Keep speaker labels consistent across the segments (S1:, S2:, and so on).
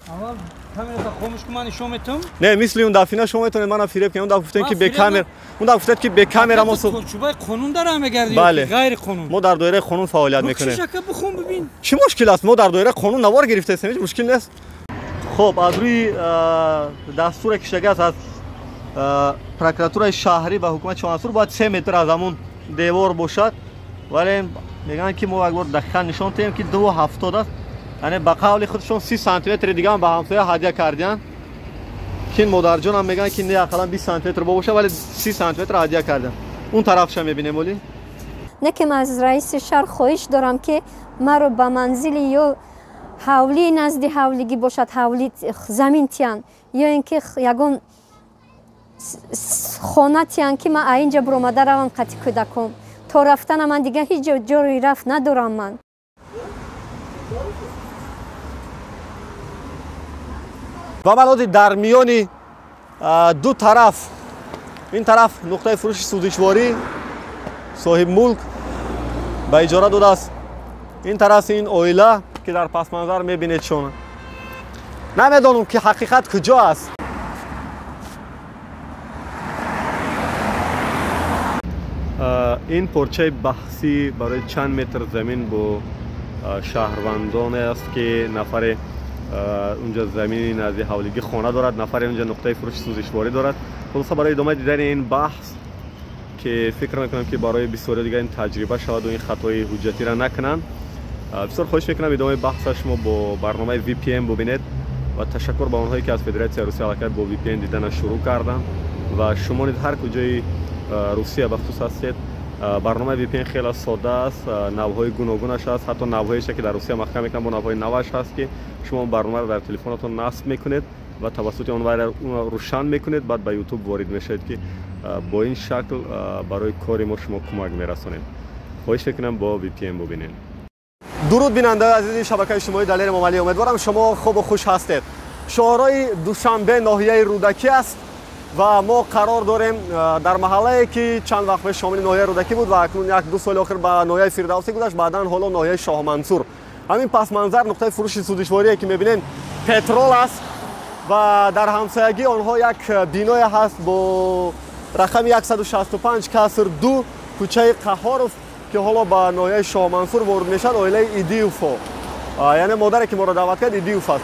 S1: Аввал камера хомӯш кун, ман нишон метам.
S2: Не, мисли он дафина шумо метавонед мана фиреб кунед. Он дафъа гуфтед ки бе камера, он дафъа гуфтед ки бе камера мо
S1: чӯбаи қонун дара мегардӣ, ғайри қонун.
S2: Мо дар доираи қонун фаъолият мекунем.
S1: Чӣ бихон бибин.
S2: Чӣ мушкил аст? Мо дар доираи қонун навор гирифтаем, ҳеҷ мушкил нест. Хуб, аз рӯи дастуре ки шудааст аз прокуратураи шаҳрӣ ва ҳукумати Шоҳмансур бояд 3 метр аз ҳамун девор бошад, вале мегӯянд ки мо як бор дақиқан нишон диҳем ки 2,70 аст. Яъне ба қавли худшон 30 сантиметри дига ҳам ба ҳамсоя ҳадя кардиянд, ки модарҷонам мегӯянд ки не, ақаллан 20 сантиметр бошад, вале 30 сантиметр ҳадя кардиянд. Он тарафша мебинем оли.
S3: Не ки ман аз раиси шаҳр хоҳиш дорам ки маро ба манзили ё ҳавлии назди ҳавлигӣ бошад, ҳавли замин тиянд, ё ин ки ягон хона тиянд ки ман аинҷа буромада равам қати кӯдаком. То рафтана ман дига ҳеҷ ҷои рафт надорам ман.
S2: Ва ман ҳозир дар миёни ду тараф, ин тараф нуқтаи фурӯши сӯзишворӣ соҳиб мулк ба иҷора додааст, ин тараф ин оила ки дар пасманзар мебинед шона. Намедонам ки ҳақиқат куҷо аст. Ин порчаи баҳсӣ барои чанд метр замин бо шаҳрвандоне аст ки нафаре унҷа замини назди ҳавлигӣ хона дорад, нафаре унҷа нуқтаи фурӯши сӯзишворӣ дорад. Хулоса, барои идомаи дидани ин баҳс ки фикр мекунам ки барои бисёриҳо дигар ин таҷриба шаваду ин хатои ҳуҷҷатиро накунанд, бисёр хоҳиш мекунам идомаи баҳса шумо бо барномаи VPN бубинед ва ташаккур ба онҳое ки аз Федератсияи Русия аллакай бо VPN дидана шурӯъ карданд ва шумо низ ҳар куҷои Русия бахусус ҳастед, барномаи VPN хеле сода аст, навъҳои гуногунаш аст, ҳатто навъҳоеша ки дар Русия маҳкам мекунанд бо навъҳои наваш ҳаст ки шумо барномаро дар телефонатон насб мекунед ва тавассути он рӯшан мекунед, баъд ба YouTube ворид мешавед ки бо ин шакл барои кори мо шумо кӯмак мерасонед. Хоҳиш мекунам бо VPN бубинед. Дуруд бинандаи азизи шабакаи иҷтимоии Далери Момалӣ, умедворам шумо хубу хуш ҳастед. Шоҳрои Душанбе ноҳияи Рӯдакӣ аст ва мо қарор дорем дар маҳаллае ки чанд вақт пеш шомили ноҳияи Рӯдакӣ буд ва акнун як-ду соли охир ба ноҳияи Фирдавсӣ гузашт, баъдан ҳоло ноҳияи Шоҳмансур. Ҳамин пасманзар нуқтаи фурӯши сӯзишворие ки мебинем петрол аст ва дар ҳамсоягии онҳо як биное ҳаст бо рақами 165 каср 2 кӯчаи Қаҳоров ки ҳоло ба ноҳияи Шоҳмансур ворид мешавад. Оилаи Идиюфо, яъне модаре ки моро даъват кард Идиюф аст.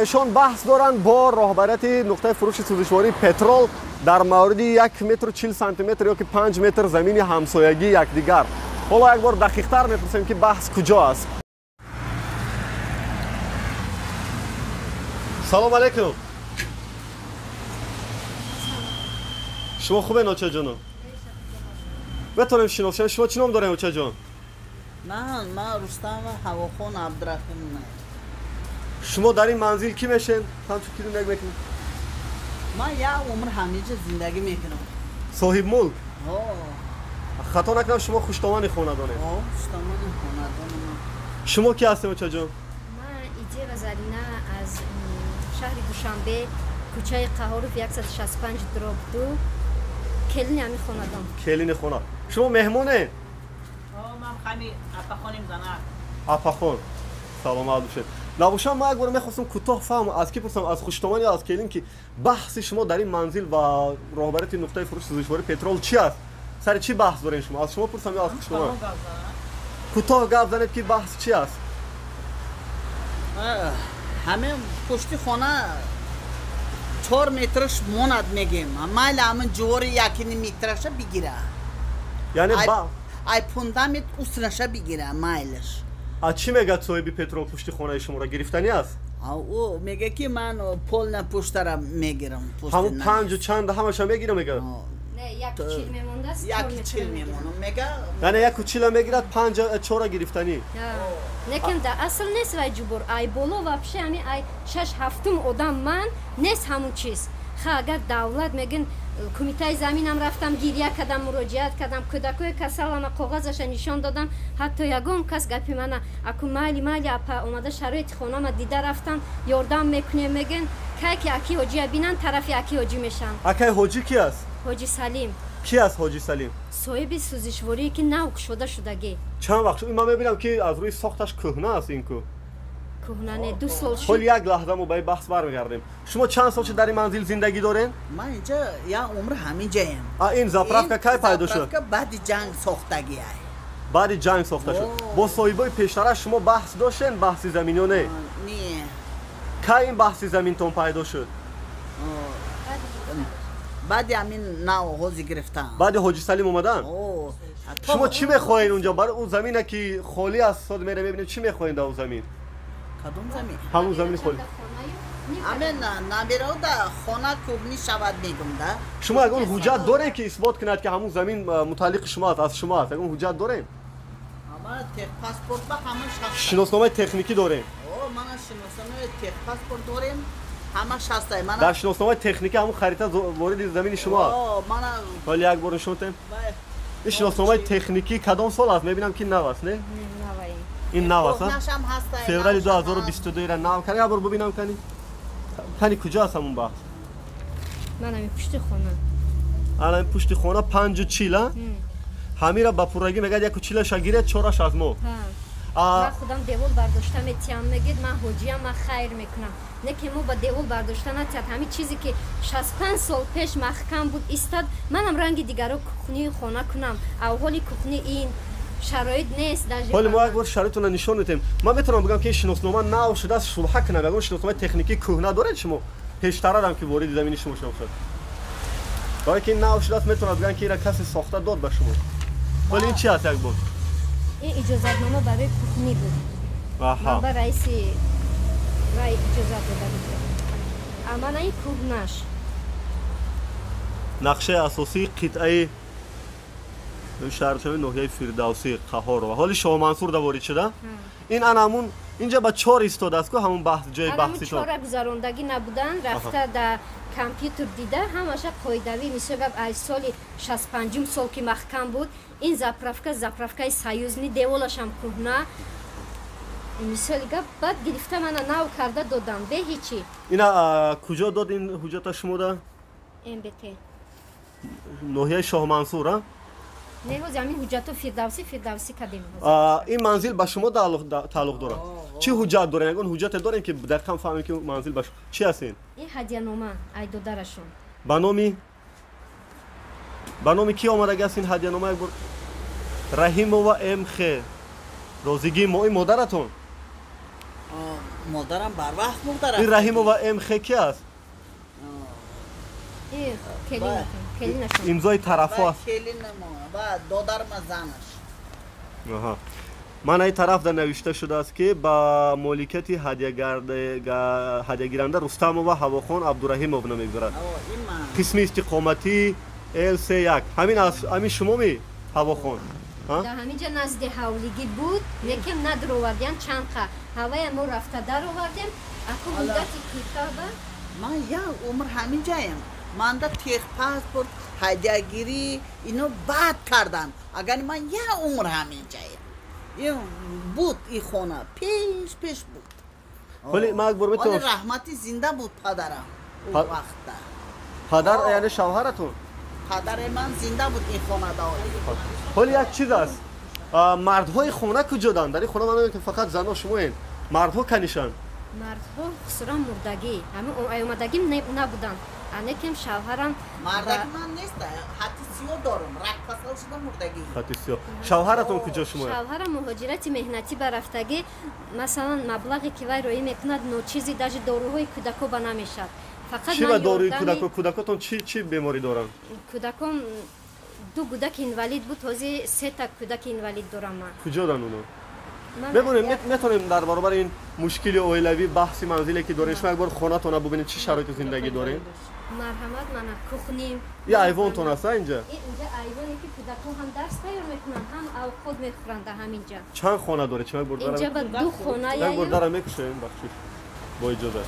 S2: Эшон баҳс доранд бо роҳбарияти нуқтаи фурӯши сӯзишвории петрол дар мавриди 1 метру 40 сантиметр ё ки 5 метр замини ҳамсоягии якдигар. Ҳоло як бор дақиқтар мепурсем ки баҳс куҷо аст. Салом алейкум. Шумо хубен, очаҷоно? Метавонем шиносем? Шумо чӣ ном дорем, очаҷон?
S4: Ман Рустамова Ҳавохон Абдурахимова.
S2: Шумо дар ин манзил кӣ мешен? Ҳамчун ки зиндагӣ мекунед?
S4: Ман як умр ҳаминҷа зиндагӣ мекунам.
S2: Соҳиб мулк? Хато накунам шумо хуштомани хонадонед?
S4: Хуштомани хонадонам.
S2: Шумо кӣ ҳастем, очаҷон?
S3: Ман Идева Зарина аз шаҳри Душанбе, кӯчаи Қаҳоров 165 дроб 2, келини ҳамин хонадон.
S2: Келини хона. Шумо меҳмонед?
S4: Ман ҳами апахоним занак.
S2: Апахон. Саломат бошед. Набошам, ман як бор мехостам кӯтоҳ фаҳмам, аз кӣ пурсам, аз хуштоман ё аз келин, ки баҳси шумо дар ин манзил ва роҳбарияти нуқтаи фурӯши сӯзишвории петрол чӣ аст? Сари чӣ баҳс дорем шумо? Аз шумо пурсам ё аз хуштоман? Кӯтоҳ гап занед ки баҳс чӣ аст?
S4: Ҳамин пушти хона 4 метраш монад мегем. Майли ҳамин ҷувори 1.5 метраша бигира.
S2: Яъне
S4: ай фундамент устраша бигира майлаш.
S2: А чӣ мегӯяд соҳиби петрол пушти хонаи шуморо гирифтанӣ аст?
S4: Ӯ мегӯяд ки ман полна пуштара мегирам.
S2: Ҳамун панҷу чанд ҳамаша мегирам мегӯяд?
S3: Не, 1.40 мемондааст.
S4: 1.40 мемонам мега.
S2: Яъне 1.40 мегирад, 5-4 гирифтанӣ.
S3: Лекин дар асл нест вай ҷубор. Ай боло вообще ҳамин ай 6-7 одам ман нест ҳамун чиз. Ха, агар давлат мегӯн кумитаи заминам рафтам, гиря кардам, муроҷиат кардам, кӯдакои касалама коғазаша нишон додам, ҳатто ягон кас гапи мана аку майли майли апа омада шароити хонама дида рафтам, ёрдам мекунем мегӯн, кай ки аки ҳоҷия бинан тарафи аки ҳоҷӣ мешаванд.
S2: Акай ҳоҷӣ ки аст?
S3: Ҳоҷи Салим.
S2: Ки аст Ҳоҷи Салим?
S3: Соҳиби сӯзишворие ки нав кушода шудагӣ.
S2: Чанд вақт шуд? Ман мебинам ки аз рӯи сохташ кӯҳна аст ин кӯ.
S3: кӯҳна не, 2 сол шуд.
S2: Ҳол як лаҳза мо ба ин баҳс бармегардем. Шумо чанд сол шуд дар ин манзил зиндагӣ доред?
S4: Ман инҷа як умр ҳамин ҷаям.
S2: Ин заправка кай пайдо шуд?
S4: Заправка баъди ҷанг сохтагиай.
S2: Баъди ҷанг сохта шуд. Бо соҳибои пештара шумо баҳс доштен, баҳси замин ё не?
S4: Не.
S2: Кай ин баҳси заминтон пайдо шуд?
S4: Баъди ҳамин нав ҳози гирифтан.
S2: Баъди Ҳоҷи Салим омадан? Шумо чӣ мехоҳед унҷо? Барои он замина ки холӣ аст, сод мере мебинем, чӣ мехоҳед дар он замин?
S4: Кадом замин?
S2: Ҳамон замини холӣ.
S4: Ҳамин набераҳо хона кӯҳнӣ шавад мегум да.
S2: Шумо ягон ҳуҷҷат доред ки исбот кунад ки ҳамон замин мутааллиқи шумо аст, аз шумо аст? Ягон ҳуҷҷат доред?
S4: Ҳама техпаспорт ба ҳама шаст.
S2: Шиносномаи техникӣ дорем?
S4: О, мана шиносномаи техпаспорт дорем. Ҳама шастай. Мана
S2: дар шиносномаи техникӣ ҳамон харита вориди замини шумо аст.
S4: О, мана
S2: ҳоло як бор нишон диҳем. Ин шиносномаи техникӣ кадом сол аст? Мебинам ки нав аст, не? Ин нав аст, феврали 2022 ра нав кани. Як бор бубинам кани. Кани куҷо аст ҳамон баҳс?
S3: Ман ҳамин пушти хона.
S2: Ана ин пушти хона 5:40, ҳамира ба пуррагӣ мегӯяд 1:40-ша гиред, 4-аш аз мо.
S3: Ман худам девол бардошта метиҳам, мегӯяд ман ҳоҷиям, ман хайр мекунам. Не ки мо ба девол бардошта натиҳад. Ҳамин чизе ки 65 сол пеш маҳкам буд истад, манам ранги дигаро кухнии хона кунам. Авҳоли кухни ин шароит нест.
S2: Ҳоли мо як бор шароитона нишон медиҳем. Ман метавонам бигӯям ки ин шиноснома нав шудааст, шубҳа кунам. Ягон шиносномаи техникии кӯҳна доред шумо? Пештарадам ки вориди замини шумо шуд. Барои ки ин нав шудааст, метавонад бигӯям ки инра касе сохта дод ба шумо. Ҳоли ин чи аст як бор?
S3: Ин иҷозатнома барои кухнӣ буд. Ман ба раиси вай иҷозат дода будам. Амана ин кӯҳнаш.
S2: Нақшаи асосии қитъаи шаҳршавии ноҳияи Фирдавсӣ Қаҳорова. Ҳоли Шоҳмансур да ворид шуда? Ин ана ҳамун инҷа ба 4 истодааст ку ҳамун баҳс, ҷои баҳситон.
S3: Чора гузарондагӣ набудан, рафта дар компютер дида, ҳамаша қоидавӣ. Мисол гап, аз соли 65 сол ки маҳкам буд, ин заправка заправкаи союзни, деволашам кӯҳна. Мисоли гап, баъд гирифта мана нав карда додам, бе ҳичи.
S2: Ина куҷо дод ин ҳуҷҷата шумода?
S3: МБТ.
S2: Ноҳияи Шоҳмансур, а?
S3: Не, ҳози ҳамин ҳуҷҷатҳо Фирдавсӣ, Фирдавсӣ кардем.
S2: Ин манзил ба шумо тааллуқ дорад? Чӣ ҳуҷҷат дорем? Ягон ҳуҷҷате дорем ки дақиқан фаҳмем ки манзил ба шумо чӣ аст ин?
S3: Ин ҳадиянома ай додарашон.
S2: Ба номи кӣ омадаги аст ин ҳадиянома? Як бор Раҳимова МХ. Розигии мо ин модаратон?
S4: Модарам барвақт мурда.
S2: Ин Раҳимова МХ ки аст? Имзои тарафҳо аст.
S4: Додарма занаш.
S2: Ман ай тараф дар навишта шудааст ки ба моликияти ҳадиягиранда Рустамова Ҳавохон Абдураҳимовна мегузарад. Қисми истиқоматӣ ЛС1. Ҳамин шумо ми Ҳавохон?
S3: Дар ҳамин ҷа назди ҳавлигӣ буд, лекин надровардем чанд қа. Ҳавая мо рафта даровардем. Аку муддати кӯтоҳ
S4: ман як умр ҳамин ҷаям. Манда техпаспорт, ҳадиягирӣ ино бад кардан. Агар ман як умр ҳамин ҷаям. Ин буд ин хона, пеш пеш буд.
S2: Ҳоли ман як бор метавонам.
S4: Ҳоли раҳмати зинда буд падарам он вақта.
S2: Падар яъне шавҳаратон?
S4: Падари ман зинда буд ин хонада.
S2: Ҳоли як чиз аст. Мардҳои хона куҷоданд? Дар ин хона ман мебинам ки фақат занҳо шумоед. Мардҳо канишанд?
S3: Мардҳо хусуран мурдагӣ, ҳамин омадагӣ набуданд. Анекем шавҳарам
S4: мардак ман нест, хати сиёҳ дорам, рак касал шуда мурдагӣ.
S2: Хати сиёҳ. Шавҳаратон куҷо шумо?
S3: Шавҳарам муҳоҷирати меҳнатӣ барафтагӣ, масалан маблағе ки вай роӣ мекунад ночизи, даже доруҳои кӯдако ба намешавад. Фақат
S2: чӣ ба доруи кӯдако? Кӯдакотон чӣ беморӣ доранд?
S3: Кӯдакон 2 кӯдаки инвалид буд, ҳозир 3 та кӯдаки инвалид дорам ман.
S2: Куҷоданд оно? Мебинем, метавонем дар баробари ин мушкили оилавӣ, баҳси манзиле ки дорем, шумо як бор хонатона бубинед чӣ шароити зиндагӣ дорем?
S3: Марҳамат, мана кухним.
S2: И айвонтон аст инҷа?
S3: Инҷа айвоне ки кӯдакон ҳам дарс тайёр мекунанд, ҳам авқот мехӯранд дар ҳамин ҷа.
S2: Чанд хона доред? Чанд бор дарам?
S3: Инҷа ба 2 хона.
S2: Як бор дарам мекушоем, бахшиш. Бо иҷозат.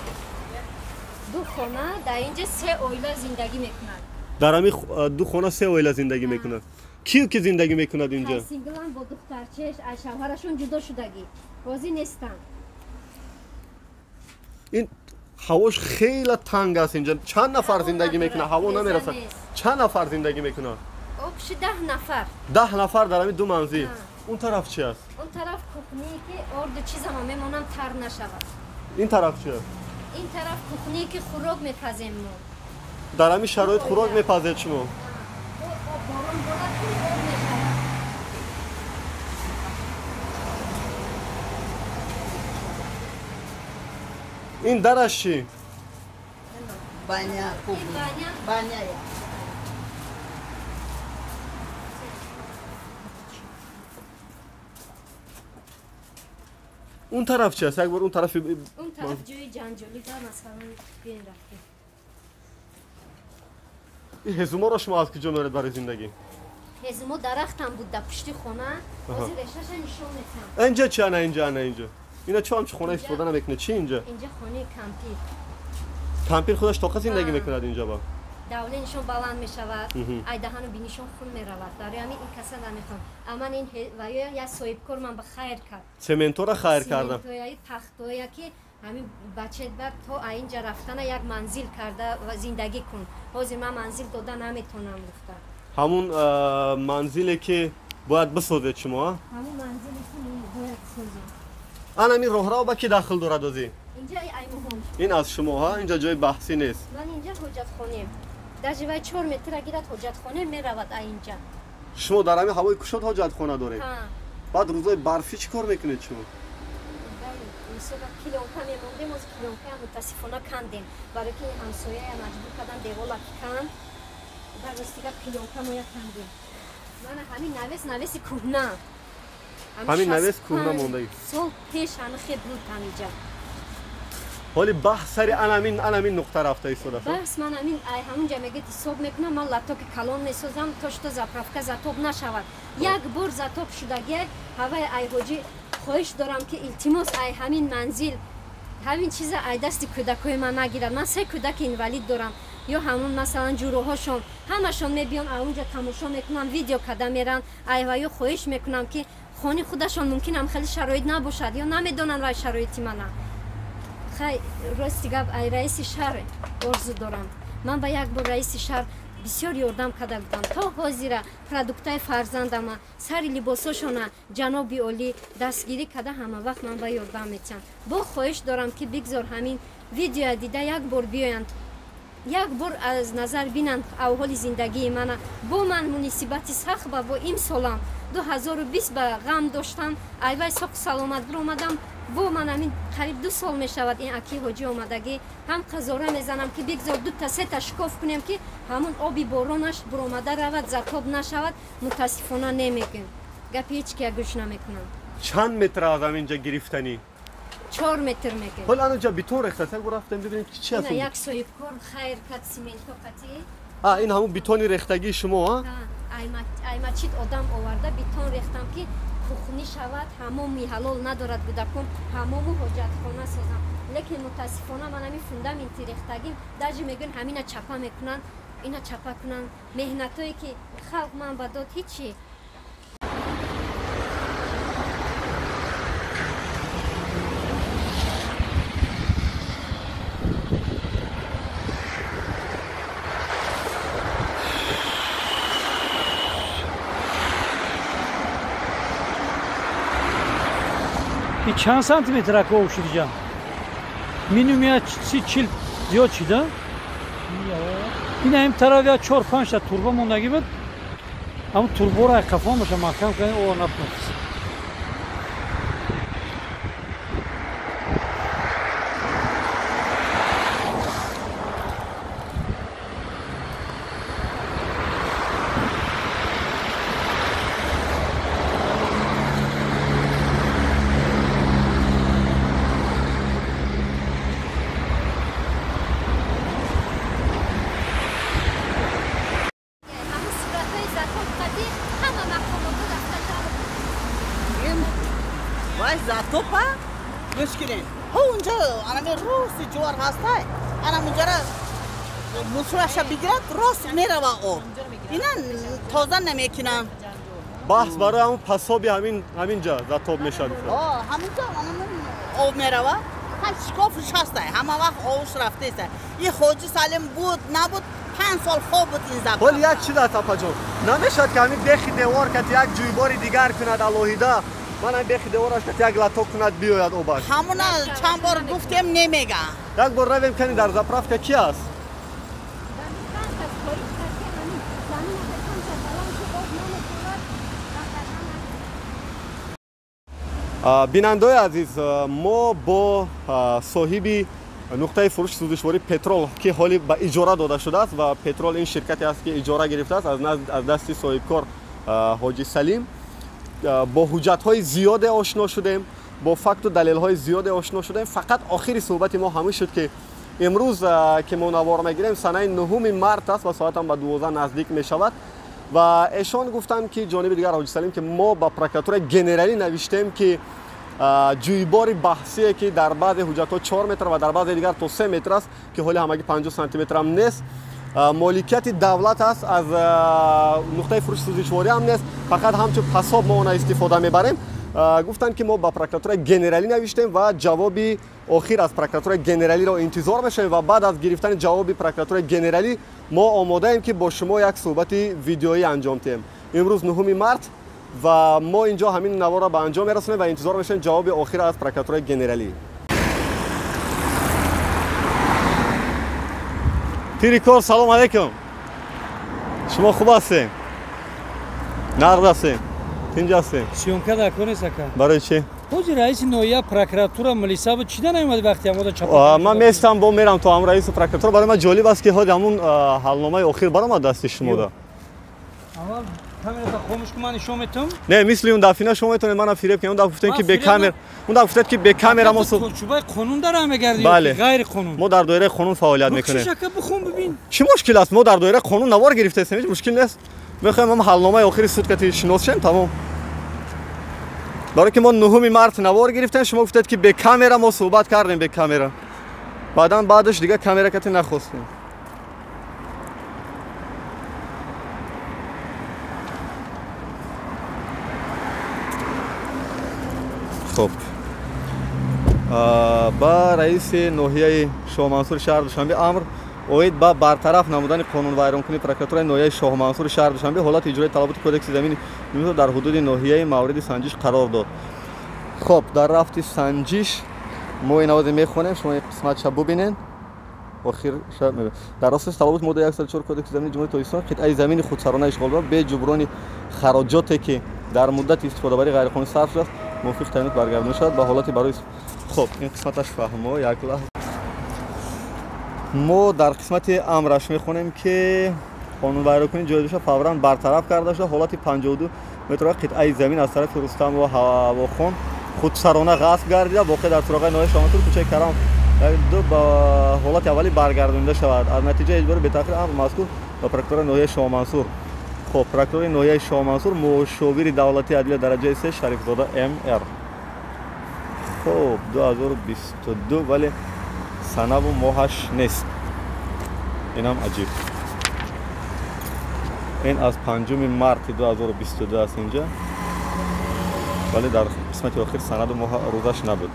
S3: 2 хона, дар инҷа 3 оила зиндагӣ мекунанд.
S2: Дар ҳамин 2 хона 3 оила зиндагӣ мекунанд. Киё ки зиндагӣ мекунад инҷа?
S3: Синглан бо духтарчааш, аз шавҳарашон ҷудо шудагӣ. Розӣ нестанд.
S2: Ин ҳавош хеле танг аст инҷа. Чанд нафар зиндагӣ мекунад? Ҳаво намерасад. Чанд нафар зиндагӣ мекунад?
S3: Обши 10 нафар.
S2: 10 нафар дар ҳамин 2 манзил. Он тараф чи аст?
S3: Он тараф кухне ки орду чизама мемонам тар нашавад.
S2: Ин тараф чӣ?
S3: Ин тараф кухне ки хӯрок мепазем мо.
S2: Дар ҳамин шароит хӯрок мепазед шумо?
S3: Борон борад ки об мешавад.
S2: Ин дараш чӣ?
S4: Баня, кухня. Баня.
S2: اون طرف چی هست؟ یک بار اون طرف
S3: اون طرف جای جنجالی در مثلا بین رفتیم.
S2: این هزوما را شما از کجا میارید برای زندگی؟
S3: هزوما درخت هم بود در پشت خونه. باز رشته‌ش نشون میدم.
S2: اینجا چی؟ نه اینجا، نه اینجا. اینا چه همچه خونه استفاده نمیکنه؟ چی اینجا؟
S3: اینجا خونه کمپیر.
S2: کمپیر خودش طاقت زندگی میکند اینجا با.
S3: دولنشون بلند میشود، ای دهن و بینیشون خون میرود. برای همین این کسا نمیخوام. اما این و یا صاحبکار من به خیر کرد.
S2: سمنتو را خیر کردم.
S3: سمنتوی تختوی که همین بچه بعد تا اینجا رفتن یک منزل کرده و زندگی کن. حاضر من منزل داده نمیتونم گفتم.
S2: همون منزلی که باید بسازید شما؟
S3: همون منزلی که باید سازیم.
S2: انا این راهرو با کی داخل داره دازی؟
S3: اینجا ای مهم.
S2: این از شما ها؟ اینجا جای بحثی نیست.
S3: من اینجا حجت خانه. در جوای 4 متر گیرد حجت خانه می رود اینجا.
S2: شما در همین هوای کشاد حجت خانه دارید. بعد روزای برفی چیکار میکنید شما؟
S3: مثلا کیلونکا میموندیم، از کیلونکا متاسفانه کندیم. برای که همسایه مجبور کردن دیوال کند. بعد از دیگه کیلونکا ما کندیم. من همین نویس کهنه.
S2: همین نویس کهنه مونده.
S3: سال پیش همین خیلی بود همینجا.
S2: ولی بحث سر انامین نقطه رفته ایستاده.
S3: بحث من همین همونجا میگه حساب میکنم من لپتاپ کلون میسازم تا شتا заправка затоп нашавад. یک بار затоп شدگی هوای ای حاجی خواهش دارم که التماس ای همین منزل همین چیز ای دست کودکای من نگیرد. من 3 کودک اینوالید دارم. یا همون مثلا جوروهاشون همشون میبیان اونجا تماشا میکنن ویدیو کده میرن. ای وای خواهش میکنم که خانه خودشون ممکن هم خیلی شرایط نباشد یا نمیدونن وای شرایطی منه. خی راستی گپ ای رئیس شهر орзу дорам. Ман ба як бор раиси шаҳр бисёр ёрдам карда будам. То ҳозира продуктаи фарзандама, сари либосошона ҷаноби олӣ дастгирӣ карда ҳама вақт ман ба ёрдам метиҳам. Бо хоҳиш дорам ки бигзор ҳамин видеоя дида як бор биёянд, як бор аз назар бинанд авҳоли зиндагии мана. Бо ман мунисибати сахт ба бо имсолам 2020 ба ғам доштам, айвай соқу саломат биромадам. Бо ман ҳамин қариб 2 сол мешавад ин аки ҳоҷӣ омадагӣ. Ҳам қазора мезанам ки бигзор 2 та 3 та шикоф кунем ки ҳамун оби боронаш буромада равад, затоб нашавад. Мутаассифона немегӯем. Гапи ҳеҷ кия гӯш намекунам.
S2: Чанд метр аз ҳаминҷа гирифтанӣ?
S3: 4 метр мегӯем.
S2: Ҳол анҷа бетон рехта, як бор рафтем бибинем ки чи аст.
S3: Як соҳибкор хайр кард сименто қатӣ.
S2: Ин ҳамун бетони рехтагии шумо, а?
S3: Аймачид одам оварда бетон рехтам ки кухни шавад, ҳамоми ҳалол надорад кӯдакон, ҳамому ҳоҷатхона созам. Лекин мутаассифона ман ҳамин фундаменти рехтагим даже мегӯянд ҳамина чапа мекунанд, ина чапа кунанд. Меҳнатое ки халқ ман ба дод ҳичи.
S1: Чанд сантиметр об шуд ҷа? Минимум я 30-40 зиёд шуда? Ин ҳам тараф я 4-5 та турба мондагӣ буд. Ҳамун турборо қафо боша маҳкам кардем, об напӯхт.
S4: Затопа гӯш кунед. Ҳо унҷа анами рости ҷувор ҳастай. Анам унҷара мусураша бигирад, рост мерава об. Ина тоза намекунам.
S2: Баҳс барои ҳамун пасоби ҳаминҷа затоп мешавад.
S4: Ҳаминҷа анамун об мерава. Ҳар шикофш ҳастай. Ҳама вақт обш рафтаеста. И Хоҷи Салим буд, набуд, 5 сол хоб буд ин заб.
S2: Ҳол як чиз аст апаҷон. Намешавад ки ҳамин бехи девор кати як ҷӯйбори дигар кунад алоҳида. Ман ҳам бехи девораш кати як латок кунад биёяд обаш.
S4: Ҳамуна чанд бор гуфтем немега.
S2: Як бор равем кани дар заправка ки аст? Бинандаои азиз, мо бо соҳиби нуқтаи фурӯши сӯзишворӣ Петрол, ки ҳоли ба иҷора дода шудааст ва Петрол ин ширкате аст, ки иҷора гирифтааст аз дасти соҳибкор Ҳоҷи Салим, бо ҳуҷҷатҳои зиёде ошно шудем, бо факту далелҳои зиёде ошно шудем. Фақат охири суҳбати мо ҳамин шуд, ки имрӯз ки мо навор мегирем, санаи 9 март аст ва соатам ба 12 наздик мешавад. Ва эшон гуфтанд, ки ҷониби дигар Ҳоҷи Салим, ки мо ба прокуратураи генералӣ навиштем, ки ҷӯйбори баҳсие, ки дар баъзе ҳуҷҷатҳо 4 метр ва дар баъзе дигар то 3 метр аст, ки ҳоли ҳамагӣ 50 сантиметрам нест, моликияти давлат аст, аз нуқтаи фурӯши сӯзишворӣ ҳам нест, фақат ҳамчун пасоб мо она истифода мебарем. Гуфтанд, ки мо ба прокуратураи генералӣ навиштем ва ҷавоби охир аз прокуратураи генералиро интизор мешавем ва баъд аз гирифтани ҷавоби прокуратураи генералӣ мо омодаем, ки бо шумо як суҳбати видеоӣ анҷом диҳем. Имрӯз 9 март ва мо инҷо ҳамин наворро ба анҷом мерасонем ва интизор мешавем ҷавоби охир аз прокуратураи генералӣ. Тирикор, салом алейкум. Шумо хуб ҳастем? Нағз ҳастем? Тинҷ ҳастем?
S1: Съёмка дар кор нест, ака.
S2: Барои чӣ?
S1: Ҳозир раиси ноҳия прокуратура милиса буд, чида наомади вақти ҳамода чапа?
S2: Ман местам, бо мерам то ҳамон раиси прокуратура. Барои ман ҷолиб аст, ки ҳоди ҳамун ҳалномаи охир баромад дасти шумода.
S1: Аввал камерата хомӯш кун, ман нишон метам.
S2: Не, мисли он дафина шумо метавонед мана фиреб кунед. Он даф гуфтем, ки бе камера, он даф гуфтед, ки бе камера мо
S1: чӯбаи қонун дара мегардӣ, ғайри қонун.
S2: Мо дар доираи қонун фаъолият мекунем.
S1: Чӣ шака бихон бибин.
S2: Чӣ мушкил аст? Мо дар доираи қонун навор гирифтаем, ҳеҷ мушкил нест. Мехоҳем ҳам ҳалномаи охири суд кати шинос шем, тамом. Барои ки мо 9 март навор гирифтем, шумо гуфтед, ки бе камера мо суҳбат кардем, бе камера. Баъдан баъдаш дига камера кати нахостем. Хоб, ба раиси ноҳияи Шоҳмансури шаҳри Душанбе амр оид ба бартараф намудани қонунвайронкунии прокуратураи ноҳияи Шоҳмансури шаҳри Душанбе ҳолати иҷрои талаботи кодекси замини дар ҳудуди ноҳияи мавриди санҷиш қарор дод. Хоб, дар рафти санҷиш мо ин овозе мехонем, шумо ин қисматша бубинед. Охир дар асоси талаботи моддаи 104 кодекси замини Ҷумҳурии Тоҷикистон қитъаи замини худсарона ишғолбар бе ҷуброни хароҷоте, ки дар муддати истифодабарии ғайриқонунӣ сарф шудааст, мувофиқ таъинот баргардонида шавад ба ҳолати барои. Хоб, ин қисматаш фаҳмо. Як лаҳза, мо дар қисмати амраш мехонем, ки қонунвайронкунии ҷойдоша фавран бартараф карда шуда, ҳолати 52 метрова қитъаи замин аз тарафи Рустам ва Ҳавохон худсарона ғасб гардида, воқеъ дар суроғаи ноҳияи Шоҳмансур, кӯчаи Карам 2 ба ҳолати аввалӣ баргардонида шавад. Аз натиҷаи иҷбори бетаъхир амр мазкур ба прокуратураи ноҳияи Шоҳмансур. Хоб, прокурори ноҳияи Шоҳмансур мушовири давлатии адлия дараҷаи 3 Шарифзода МР. Хоб, 2022, вале санаву моҳаш нест. Инам аҷиб. Ин аз 5 марти 2022 аст инҷа, вале дар қисмати охир санаду моҳ рӯзаш набуд.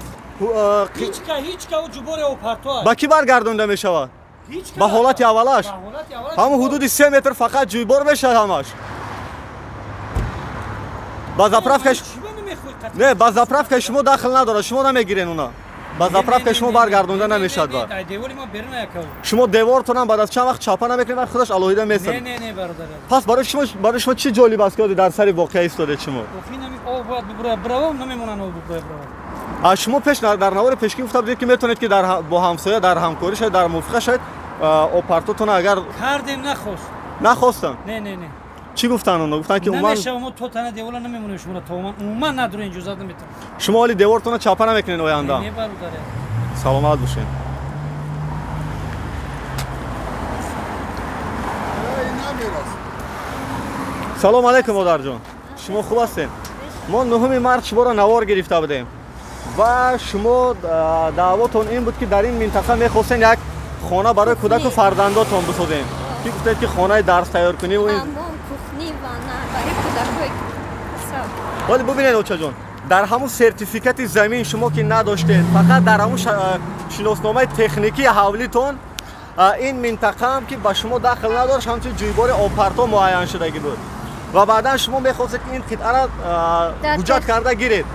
S1: Ҳеҷ ка ҷубори опарто
S2: ба кӣ баргардонда мешавад? Ба ҳолати аввалаш. Ҳамон ҳудуди 3 метр фақат ҷӯйбор мешавад ҳамаш. Ба заправкаш не, ба заправкаи шумо дахл надорад, шумо намегирен уна. Ба заправкаи шумо баргардонда намешавад. Шумо девортонам баъд аз чанд вақт чапа намекунед ва худаш алоҳида месад. Пас барои шумо чӣ ҷолиб аст, ки дар сари воқеа истодед шумо? Шумо пеш дар навори пешкӣ гуфта будед, ки метавонед, ки бо ҳамсоя дар ҳамкорӣ шавед, дар мувофиқа шавед, опартотона агар
S1: кардем нахост.
S2: Нахостанд?
S1: Не, не, не.
S2: Чӣ гуфтанд оно? Гуфтанд, ки умуман
S1: намешава, мо то тана девора намемонем шуморо, то умуман надорем, иҷозат наметам.
S2: Шумо ҳоли девортона чапа намекунед оянда?
S1: Не, бародаре.
S2: Саломат бошед. Салом алейкум, модарҷон. Шумо хуб ҳастед? Мо 9 март шуморо навор гирифта будем ва шумо даъвотон ин буд, ки дар ин минтақа мехостен як хона барои кӯдаку фарзандотон бисозем, ки гуфтед, ки хонаи дарс тайёр кунӣ. Вале бубинед, очаҷон, дар ҳамун сертификати замин шумо ки надоштед, фақат дар ҳамун шиносномаи техникии ҳавлитон ин минтақаам, ки ба шумо дахл надошт, ҳамчун ҷӯйбори обпарто муайян шудагӣ буд ва баъдан шумо мехостед, ки ин қитъаро ҳуҷҷат карда гиред.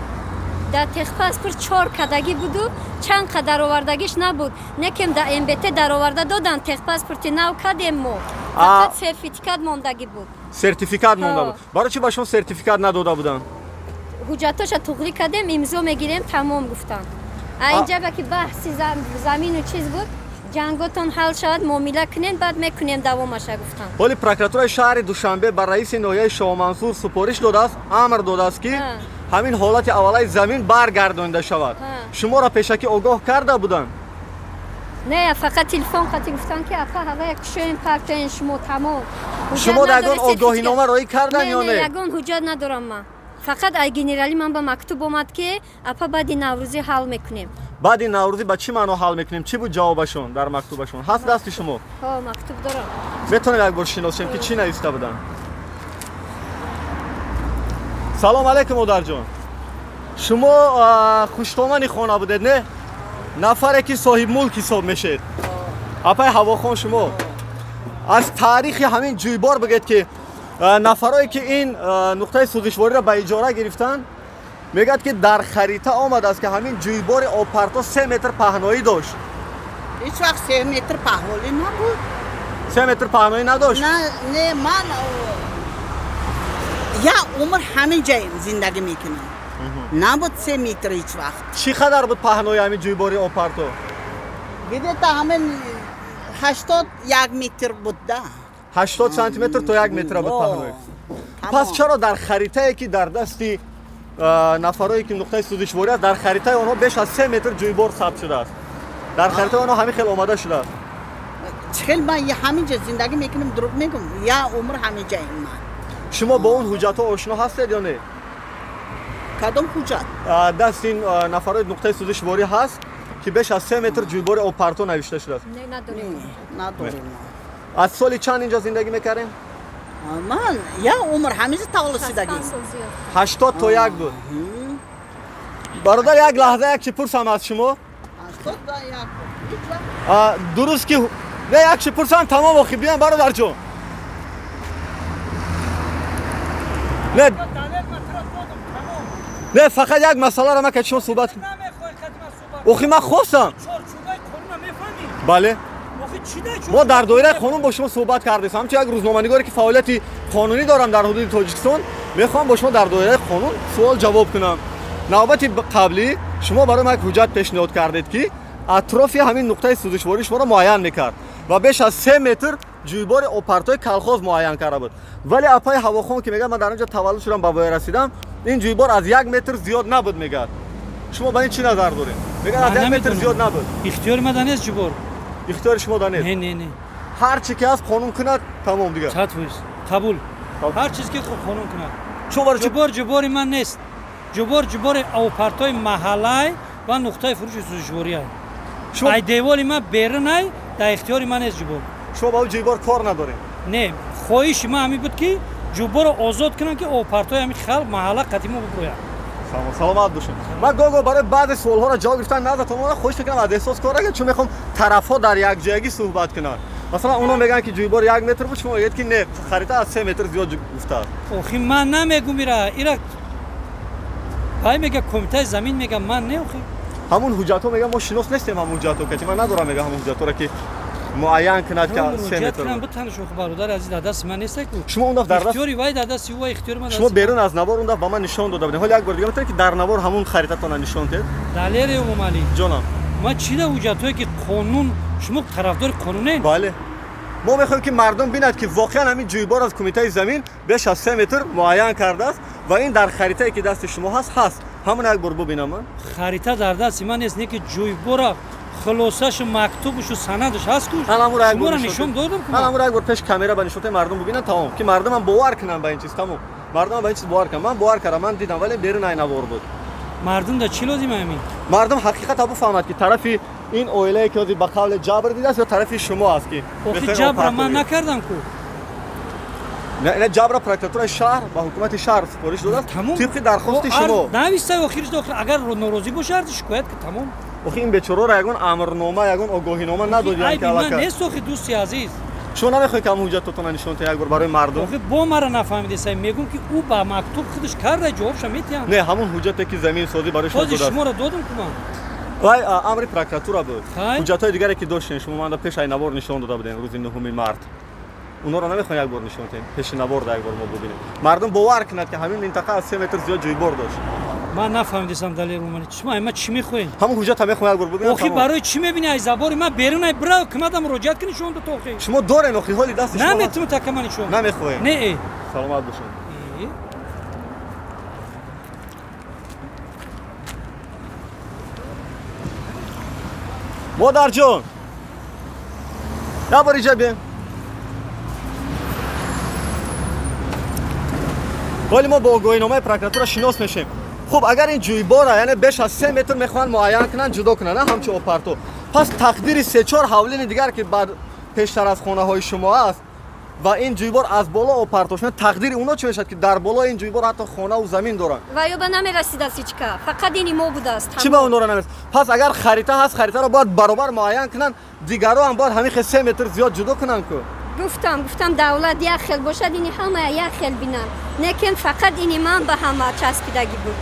S3: Дар техпаспорт 4 кадагӣ буду чанд қа даровардагиш набуд. Некем дар МБТ дароварда додан, техпаспорти нав кадем мо. Фақат сертификат мондагӣ буд.
S2: Сертификат монда буд. Барои чӣ ба шумо сертификат надода буданд?
S3: Ҳуҷҷатоша туғрӣ кардем, имзо мегирем, тамом гуфтанд. Инҷа ба ки баҳси замину чиз буд, ҷанготон ҳал шавад, муомила кунем, баъд мекунем давомаша гуфтанд.
S2: Ҳоли прокуратураи шаҳри Душанбе ба раиси ноҳияи Шоҳмансур супориш додааст, амр додааст, ки ҳамин ҳолати аввалаи замин баргардонида шавад. Шуморо пешакӣ огоҳ карда буданд?
S3: Не, фақат телефон қатӣ гуфтанд, ки апа ҳавая кушоем, партоен шумо, тамом.
S2: Шумо ягон огоҳинома роӣ кардан ё не?
S3: Ягон ҳуҷҷат надорам ман. Фақат ай генералӣ ман ба мактуб омад, ки апа баъди Наврӯзӣ ҳал мекунем.
S2: Баъди Наврӯзӣ ба чӣ маъно ҳал мекунем? Чӣ буд ҷавобашон дар мактубашон? Ҳаст дасти шумо?
S3: Ҳо, мактуб дорам.
S2: Метавонем як бор шиносем, ки чӣ нависта буданд? Салом алейкум, модарҷон. Шумо хуштомани хона будед, не? Нафаре ки соҳибмулк ҳисоб мешед. Апаи Ҳавохон, шумо аз таърихи ҳамин ҷӯйбор бигӯед, ки нафарое ки ин нуқтаи сӯзишвориро ба иҷора гирифтанд, мегӯяд, ки дар харита омадааст, ки ҳамин ҷӯйбори обпарто 3 метр паҳноӣ дошт.
S4: Ҳеҷ вақт 3 метр паҳноӣ набуд.
S2: 3 метр паҳноӣ надошт?
S4: Не, ман як умр ҳамин ҷаем зиндагӣ мекунам. Набуд 3 метр ҳеҷ вақт.
S2: Чӣ қадар буд паҳнои ҳамин ҷӯйбори обпарто?
S4: Где-то ҳамин 81 метр буд да.
S2: 80 сантиметр то 1 метр буд паҳнои. Пас чаро дар харитае, ки дар дасти нафарое ки нуқтаи сӯзишворӣ аст, дар харитаи онҳо беш аз 3 метр ҷӯйбор сабт шудааст? Дар харитаи онҳо ҳамин хел омада шудааст.
S4: Хел ман ҳамин ҷо зиндагӣ мекунам, дурӯғ мегӯм, як умр ҳамин ҷаем ман.
S2: Шумо бо он ҳуҷҷатҳо ошно ҳастед ё не?
S4: Кадом ҳуҷҷат?
S2: Даст ин нафарои нуқтаи сӯзишворӣ ҳаст, ки беш аз 3 метр ҷӯйбори обпарто навишта шудааст.
S3: Не, надорем.
S4: Надорем.
S2: Аз соли чанд инҷо зиндагӣ мекардем?
S4: Ман як умр ҳамин ҷо таваллуд шудагӣ.
S2: 80 то 1 буд. Бародар, як лаҳза як чӣ пурсам аз шумо?
S4: 80 то 1 буд.
S2: Дуруст ки не, як чӣ пурсам, тамом, охи биям, бародарҷон. Не, не, фақат як масъаларо ман ка шумо суҳбат. Охи ман хостам. Бале. Мо дар доираи қонун бо шумо суҳбат кардем. Ҳамчун як рӯзноманигоре ки фаъолияти қонунӣ дорам дар ҳудуди Тоҷикистон, мехоҳам бо шумо дар доираи қонун суол ҷавоб кунам. Навбати қаблӣ шумо барои ман як ҳуҷҷат пешниҳод кардед, ки атрофи ҳамин нуқтаи сӯзишворӣ шуморо муайян мекард ва беш аз 3 метр ҷӯйбори обпартои калхоз муайян карда буд. Вале апаи Ҳавохон, ки мегӯяд ман дар он ҷо таваллуд шудам, ба воя расидам, ин ҷӯйбор аз 1 метр зиёд набуд, мегӯяд. Шумо ба ин чӣ назар доред? Мегӯяд аз 1 метр зиёд набуд.
S1: Ихтиёри ман нест ҷӯйбор.
S2: Ихтиёри шумо да нест?
S1: Не, не, не.
S2: Ҳар чӣ ки ҳаст қонун кунад, тамом дигар.
S1: 100% қабул. Ҳар чиз ки қонун кунад. Ҷӯйбор ҷӯйбори ман нест. Ҷӯйбор ҷӯйбори обпартои маҳаллай ва нуқтаи фурӯши сӯзишворӣ. Ай деволи ман берунай, дар ихтиёри ман нест ҷӯйбор.
S2: Шумо ба ӯ ҷӯйбор кор надоред?
S1: Не, хоҳиши ман ҳамин буд, ки ҷӯйборро озод кунам, ки обпартои ҳамин халқ маҳалла қатъи мо бибурӯяд.
S2: Саломат бошед. Ман гоҳ-гоҳ барои баъзе суолҳоро ҷавоб гирифтан назатон хоҳиш мекунам аз эҳсос кор нагиред, чун мехоҳам тарафҳо дар якҷоягӣ суҳбат кунанд. Масалан, онҳо мегӯянд, ки ҷӯйбор 1 метр буд, шумо мегӯед, ки не, харита аз 3 метр зиёд гуфтааст.
S1: Охи ман намегӯм ира. Ира вай мега кумитаи замин мега, ман не охи.
S2: Ҳамун ҳуҷҷатҳо мегӯянд мо шинос нестем ҳамун ҳуҷҷатҳо, ки ман надорам, мега ҳамун ҳуҷҷатҳоро ки муайян кунад ки 3 метр.
S1: Бародар азиз, дар дасти ман нест ку.
S2: Шумо он дафъа дар даст
S1: ихтиёри вай дар дасти ӯ, ихтиёри ман.
S2: Шумо берун аз навор он дафъа ба ман нишон дода будед. Ҳоло як бор дига метавонед, ки дар навор ҳамун харитатонро нишон диҳед?
S1: Далери Эмомалӣ.
S2: Ҷонам.
S1: Ман чӣ да ҳуҷҷатҳое ки қонун, шумо тарафдори қонунед?
S2: Бале. Мо мехоҳем, ки мардум бинад, ки воқеан ҳамин ҷӯйбор аз кумитаи замин беш аз 3 метр муайян кардааст ва ин дар харитае ки дасти шумо ҳаст ҳаст. Ҳамон як бор бубинам ман.
S1: Харита дар дасти ман нест, не ки ҷӯйбора хулосашу мактубушу санадаш ҳаст ку. Шуморо нишон додам ку.
S2: Ман ҳамонро як бор пеш камера ба нишон мардум бубинанд, тамом, ки мардумам бовар кунанд ба ин чиз, тамом. Мардумам ба ин чиз бовар кунанд. Ман бовар кардам, ман дидам, вале берун ай навор буд.
S1: Мардум да чӣ лозим ҳамин?
S2: Мардум ҳақиқатро бифаҳмад, ки тарафи ин оилае ки ҳозир ба қавли ҷабр дидааст ё тарафи шумо аст, ки
S1: охи ҷабра ман накардам ку.
S2: Не, ҷабра прокуратураи шаҳр ба ҳукумати шаҳр супориш додааст тибқи дархости шумо.
S1: Нависта охириш агар норозӣ боша, арзи шикоят ки, тамом.
S2: Охи ин бечораро ягон амрнома, ягон огоҳинома надодиянд ки
S1: аллакай. Нест охи, дӯсти азиз.
S2: Шумо намехоҳед ки ҳамон ҳуҷҷатотонро нишон диҳед як бор барои мардум?
S1: Охи бо мара нафаҳмидесай, мегӯм ки ӯ ба мактуб худаш карда, ҷавобша метиҳам.
S2: Не, ҳамон ҳуҷҷате ки заминсозӣ барои шумо додааст.
S1: Шуморо додам ку ман.
S2: Вай амри прокуратура буд. Ҳуҷҷатҳои дигаре ки доштем, шумо манда пеш ай навор нишон дода будем рӯзи 9 март. Онҳоро намехоҳем як бор нишон диҳем, пеши навор да як бор мо бубинем. Мардум бовар кунад ки ҳамин минтақа аз 3 метр зиёд ҷӯйбор дошт.
S1: Ман нафаҳмидесам Далер Умани. Шумо ай ма чӣ мехоҳед?
S2: Ҳамон ҳуҷҷатро мехоҳем як бор бубинем.
S1: Охи барои чӣ мебинӣ ай забори ман берун ай бирав кумадам муроҷиат кунӣ шумо то охи.
S2: Шумо дорен охи ҳоли дасти шумо.
S1: Наметунам така ман нишон.
S2: Намехоҳем.
S1: Не.
S2: Саломат бошед. Модарҷон, як бор инҷа бием. Ҳоли мо бо огоҳиномаи прокуратура шинос мешем. Хуб, агар ин ҷӯйбора, яъне беш аз 3 метр мехоҳанд муайян кунанд, ҷудо кунанд, на ҳамчун обпартов. Пас тақдири 3-4 ҳавлини дигар ки баъд пештар аз хонаҳои шумо аст ва ин ҷӯйбор аз боло обпартов шуд, тақдири онҳо чӣ мешавад ки дар болои ин ҷӯйбор ҳатто хонаву замин доранд?
S3: Ва ё ба намерасидааст ҳеҷ ка, фақат ини мо будааст.
S2: Чӣ ба онҳоро намерасид? Пас агар харита ҳаст, харитаро бояд баробар муайян кунанд, дигарро ҳам бояд ҳамин хел 3 метр зиёд ҷудо кунанд ку.
S3: Гуфтам давлат як хел бошад, ини ҳама як хел бинанд. Лекин фақат ини ман ба ҳама часпидагӣ буд.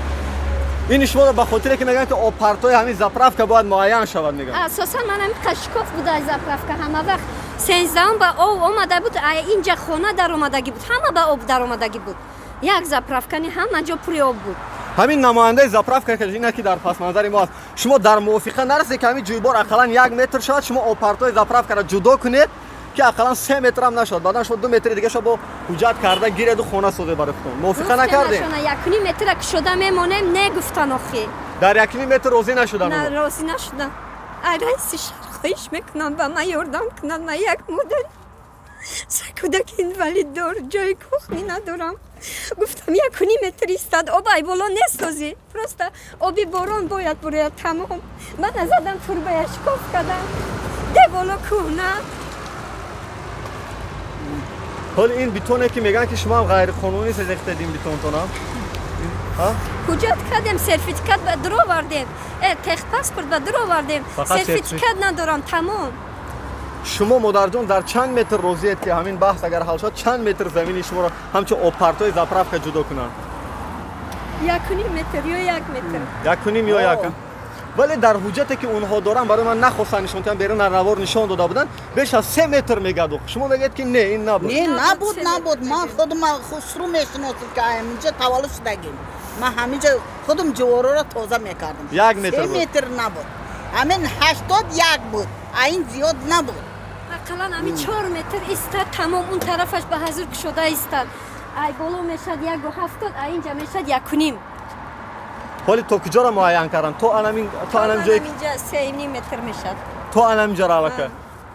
S2: Ини шуморо ба хотире ки мегӯянд ки обпартои ҳамин заправка бояд муайян шавад мегӯянд.
S3: Асосан ман ҳамин қашкоф буда аз заправка ҳама вақт. 13 ба об омада буд, инҷа хона даромадагӣ буд, ҳама ба об даромадагӣ буд. Як заправка не, ҳама ҷо пури об буд.
S2: Ҳамин намояндаи заправка ки ина ки дар пасманзари мо аст, шумо дар мувофиқа нарасед ки ҳамин ҷӯйбор ақаллан 1 метр шавад, шумо обпартои заправкаро ҷудо кунед ки ақаллан 3 метр ҳам нашавад. Баъдан шумо 2 метри дигаша бо ҳуҷҷат карда гиреду хона созед барои худтон. Мувофиқа накардем?
S3: 1.5 метра кушода мемонем, не гуфтан охи.
S2: Дар 1.5 метр розӣ нашуданд?
S3: На, розӣ нашудам. Ай раиси шаҳр хоҳиш мекунам ба ман ёрдам кунад. Ман як модар се кӯдаки инвалид дор, ҷои кухни надорам. Гуфтам 1.5 метр истад, об ай боло несозӣ, просто оби борон бояд бурояд, тамом. Ман назадам турбая шикоф кардам, де боло кӯҳна.
S2: Ҳол ин бетоне ки мегӯянд ки шумо ҳам ғайриқонунӣ сезехтед ин бетонтонам?
S3: Ҳуҷҷат кардем, сертификат ба дуровардем, техпаспорт ба дуровардем, сертификат надорам, тамом.
S2: Шумо модарҷон дар чанд метр розиед ки ҳамин баҳс агар ҳал шавад, чанд метр замини шуморо ҳамчун обпартои заправка ҷудо кунанд?
S3: 1.5 метр ё 1 метр.
S2: 1.5 ё 1. Вале дар ҳуҷҷате ки онҳо доранд, барои ман нахостанд нишон диҳанд, берун дар навор нишон дода буданд, беш аз 3 метр мегӯяд. Шумо мегӯед ки не, ин набуд.
S4: Не, набуд. Ман худам Хусру мешиносам ки ҳаминҷа таваллуд шудагим. Ман ҳаминҷа худам ҷувороро тоза мекардам.
S2: 1 метр
S4: 3 метр набуд. Ҳамин 81 буд, а ин зиёд набуд.
S3: Ақаллан ҳамин 4 метр истад, тамом. Он тарафаш ба ҳазур кушода истад. Ай боло мешад 1.70, а инҷа мешад 1.5.
S2: ҳоли то куҷоро муайян карданд? То анамин ҷое ки
S3: инҷа 3.5 метр мешад.
S2: То анаминҷаро аллака.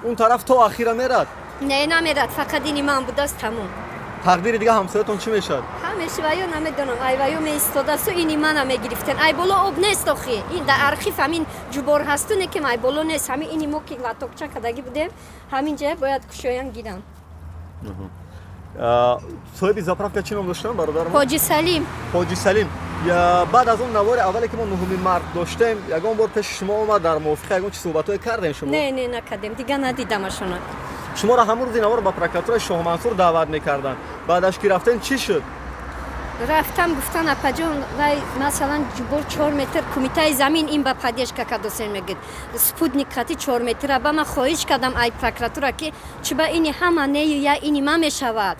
S2: Он тараф то ахира мерад?
S3: Не, намерад, фақат ини ман будааст, тамом.
S2: Тақдири дига ҳамсоятон чӣ мешавад?
S3: Ҳамеш ваё намедонам, ай ваё меистодасту ини мана мегирифтен. Ай боло об нест охи. Ин дар архив ҳамин ҷубор ҳасту, не ки ай боло нест. Ҳамин ини мо ки латокча кардагӣ будем, ҳамин ҷая бояд кушоям гирам.
S2: Соҳиби заправка чӣ ном доштанд, бародарам?
S3: Ҳоҷи Салим.
S2: Ҳоҷи Салим. Баъд аз он навори аввале ки мо 9 март доштем, ягон бор пеши шумо омад дар мувофиқа ягон чи суҳбатҳое кардем шумо?
S3: Не, накардем, дига надидамашона.
S2: Шуморо ҳамон рӯзи навор ба прокуратураи Шоҳмансур даъват мекарданд. Баъдаш ки рафтем чӣ шуд?
S3: Рафтам, гуфтан апаҷон, вай масалан ҷубор 4 метр, кумитаи замин ин ба поддержка кадосен мегӯд. Спутник хати 4 метра. Ба ман хоҳиш кардам ай прокуратура ки чӣ ба ини ҳама нею я ини ма мешавад.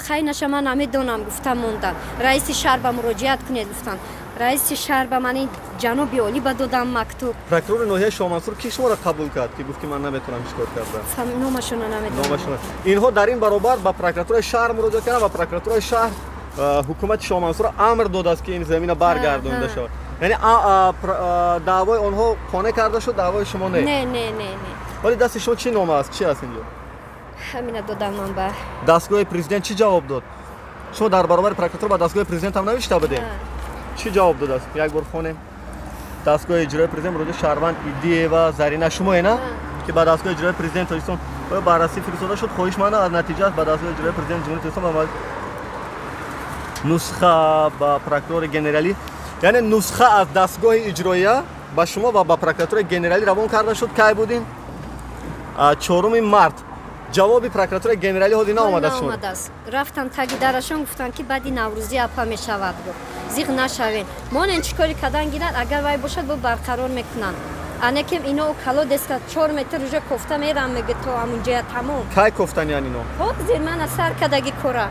S3: Хай наша, ман намедонам, гуфтам мондам. Раиси шаҳр ба муроҷиат кунед, гуфтам. Раиси шаҳр ба ман ин ҷаноби олӣ ба додам мактуб.
S2: Прокурори ноҳияи Шоҳмансур ки шуморо қабул кард ки гуфт ки ман наметавонам ҳеҷ кор карда?
S3: Номашона намедонам.
S2: Инҳо дар ин баробар ба прокуратураи шаҳр муроҷиат карданд ва прокуратураи шаҳр ҳукумати Шоҳмансурро амр додааст ки ин замина баргардонида шавад. Яъне даъвои онҳо қонеъ карда шуд, даъвои шумо не?
S3: Не.
S2: Вале дасти шумо чӣ нома аст? Чӣ аст инҷо?
S3: Ҳамина додам ман ба
S2: дастгоҳи президент. Чӣ ҷавоб дод? Шумо дар баробари прокуратура ба дастгоҳи президент ҳам навишта будем. Чӣ ҷавоб додааст? Як бор хонем. Дастгоҳи иҷрои президент муроҷиат шаҳрванд Идиева Зарина шумое на? Ки ба дастгоҳи иҷрои президент Тоҷикистон оё баррасӣ фиристода шуд? Хоҳиш ман аз натиҷааш ба дастгоҳи иҷрои президент Ҷумҳурии Тоҷикистон ба нусха ба прокурори генералӣ, яъне нусха аз дастгоҳи иҷроия ба шумо ва ба прокуратураи генералӣ равон карда шуд. Кай будин? 4 март. Ҷавоби прокуратураи генералӣ ҳозир наомадааст шумо?
S3: Наомадааст. Рафтан таги дарашон, гуфтанд ки баъди Наврӯзӣ апа мешавад, гуфт. Зиқ нашавен. Монен чӣ кори кадан гирад, агар вай бошад, бо барқарор мекунанд. Анекем ино колодец ка 4 метр уже кофта мерам, меге то амунҷая тамом.
S2: Кай кофтани ян ино?
S3: Ҳозир мана сар кадаги кора.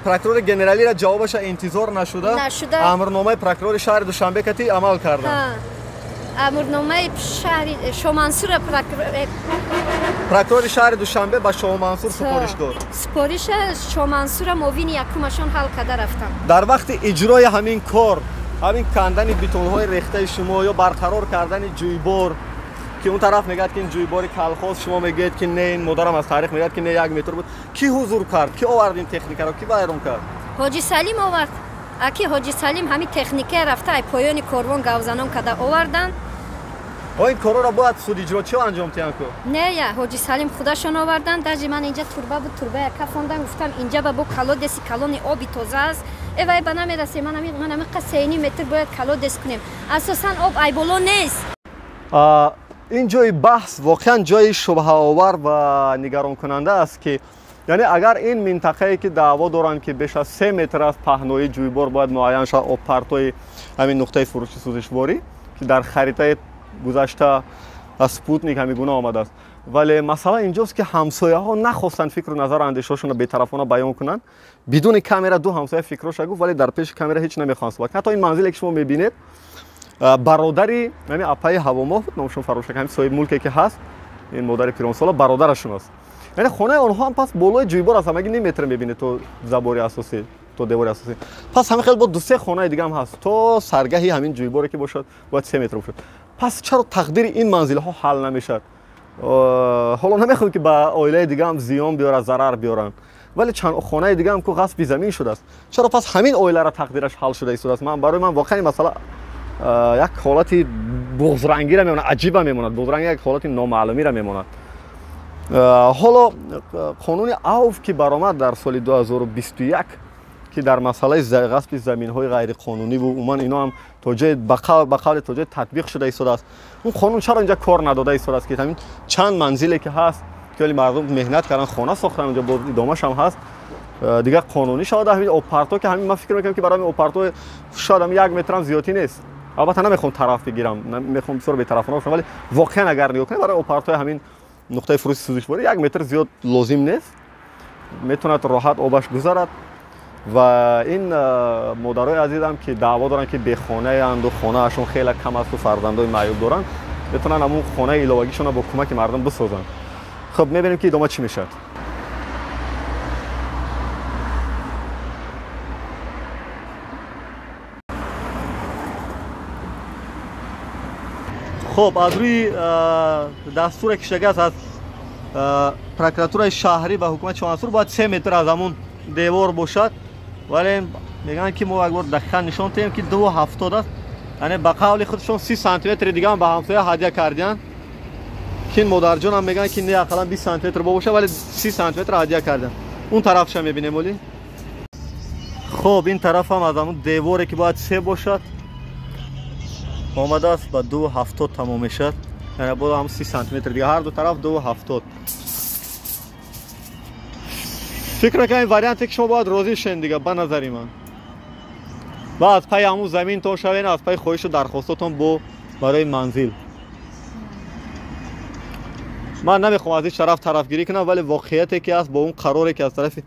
S2: Прокурори генералиро ҷавобаша интизор нашуда, амрномаи прокурори шаҳри Душанбе кати амал карданд.
S3: Амрномаи шаҳри Шомансура
S2: прокурори шаҳри Душанбе ба Шомансур супориш дод.
S3: Супориша Шомансура муовини якумашон ҳал карда рафтанд.
S2: Дар вақти иҷрои ҳамин кор, ҳамин кандани бетонҳои рехтаи шумо ё барқарор кардани ҷӯйбор, ки он тараф мегӯяд ки ин ҷӯйбори калхоз, шумо мегӯед ки не, ин модарам аз таърих мегӯяд ки не, 1 метр буд. Кӣ ҳузур кард? Кӣ овард ин техникаро? Кӣ вайрон кард?
S3: Ҳоҷи Салим овард. Аки Ҳоҷи Салим ҳамин техникая рафта ай поёни корвон гавзанон карда оварданд.
S2: Ин корҳоро бояд судиҷрочиҳо анҷом диҳанд ку?
S3: Не, я Ҳоҷи Салим худашон оварданд. Даже ман инҷа турба буд, турбая кафондан, гуфтам инҷа ба бо колодеси калони оби тоза аст. Э вай ба намерасем, ман ҳамин 3.5 метр бояд колодес кунем. Асосан об айболо нест.
S2: Ин ҷои баҳс воқеан ҷои шубҳаовар ва нигаронкунанда аст, ки яъне агар ин минтақае ки даъво доранд ки беш аз 3 метр аз паҳноии ҷӯйбор бояд муайян шавад обпартои ҳамин нуқтаи фурӯши сӯзишворӣ, ки дар харитаи гузашта аз спутник ҳамин гуна омадааст, вале масъала инҷост ки ҳамсояҳо нахостанд фикру назару андешаҳошонро бетарафона баён кунанд. Бидуни камера ду ҳамсоя фикроша гуфт, вале дар пеши камера ҳеҷ намехоҳанд суҳбат. Ҳатто ин манзиле ки шумо мебинед, бародари ҳамин апаи ҳавомоҳ буд, номашон фаромӯш накардам, ҳамин соҳиби мулке ки ҳаст, ин модари пиронсола бародарашон аст. Яъне хонаи онҳо ҳам пас болои ҷӯйбор аст, ҳамаги ним метр мебинед то забори асосӣ, то девори асосӣ. Пас ҳамин хел бо 2-3 хонаи дига ҳам ҳаст то саргаҳи ҳамин ҷӯйборе ки бошад бояд 3 метр бошад. Пас чаро тақдири ин манзилҳо ҳал намешавад? Ҳоло намехоҳем ки ба оилаи дига ҳам зиён биёрад, зарар биёранд, вале чанд хонаи дига ҳам ку ғасби замин шудааст. Чаро пас ҳамин оиларо тақдираш ҳал шуда истодааст? Ман барои ман воқеан ин масъала як ҳолати буғзрангиро мемонад, аҷиба мемонад, буғзранги як ҳолати номаълумиро мемонад. Ҳоло қонуни авф ки баромад дар соли 2021, ки дар масъалаи ғасби заминҳои ғайриқонунӣ ва умуман ино ҳам то ҷое ба қавли то ҷое татбиқ шуда истодааст, он қонун чаро инҷа кор надода истодааст ки ҳамин чанд манзиле ки ҳаст, ки вале мардум меҳнат карданд, хона сохтанд, онҷо боз идомааш ҳам ҳаст, дигар қонунӣ шавад. Ҳамин обпарто ки ҳамин ман фикр мекунам ки барои ҳамин обпарто шояд ҳамин 1 метрам зиёдтӣ нест. Албатта намехоҳам тараф бигирам, мехоҳам бисёр бетарафона бошам, вале воқеан агар нигоҳ кунем барои обпартои ҳамин нуқтаи фурӯши сӯзишворӣ 1 метр зиёд лозим нест, метавонад роҳат обаш гузарад. Ва ин модарои азизам ки даъво доранд ки бехонаянду хонаашон хеле кам асту фарзандои маъюб доранд, метавонанд ҳамун хонаи иловагишонро бо кӯмаки мардум бисозанд. Хуб, мебинем ки идома чӣ мешавад. Хуб, аз рӯи дастуре ки шудагааст аз прокуратураи шаҳрӣ ва ҳукумати Шомансур, бояд 3 метр аз ҳамун девор бошад, вале мегӯянд ки мо як бор дақиқан нишон диҳем ки 2,70 аст. Яъне ба қавли худшон 30 сантиметри дига ҳам ба ҳамсоя ҳадя кардиянд, ки ин модарҷон ҳам мегӯянд ки не, ақаллан 20 сантиметр бошад, вале 30 сантиметр ҳадя кардиянд. Он тарафша мебинем оли. Хуб, ин тараф ҳам аз ҳамун деворе ки бояд 3 бошад омадааст ба 2,70 тамом мешавад. Яъне боз ҳам 30 сантиметр дига, ҳар ду тараф 2,70. Фикр мекунам ин варианте ки шумо бояд розӣ шавед дига, ба назари ман. Ва аз пайи ҳамун заминтон шавед, аз пайи хоҳишу дархостотон бо барои манзил. Ман намехоҳам аз ин тараф тарафгирӣ кунам, вале воқеияте ки аст бо он қароре ки аз тарафи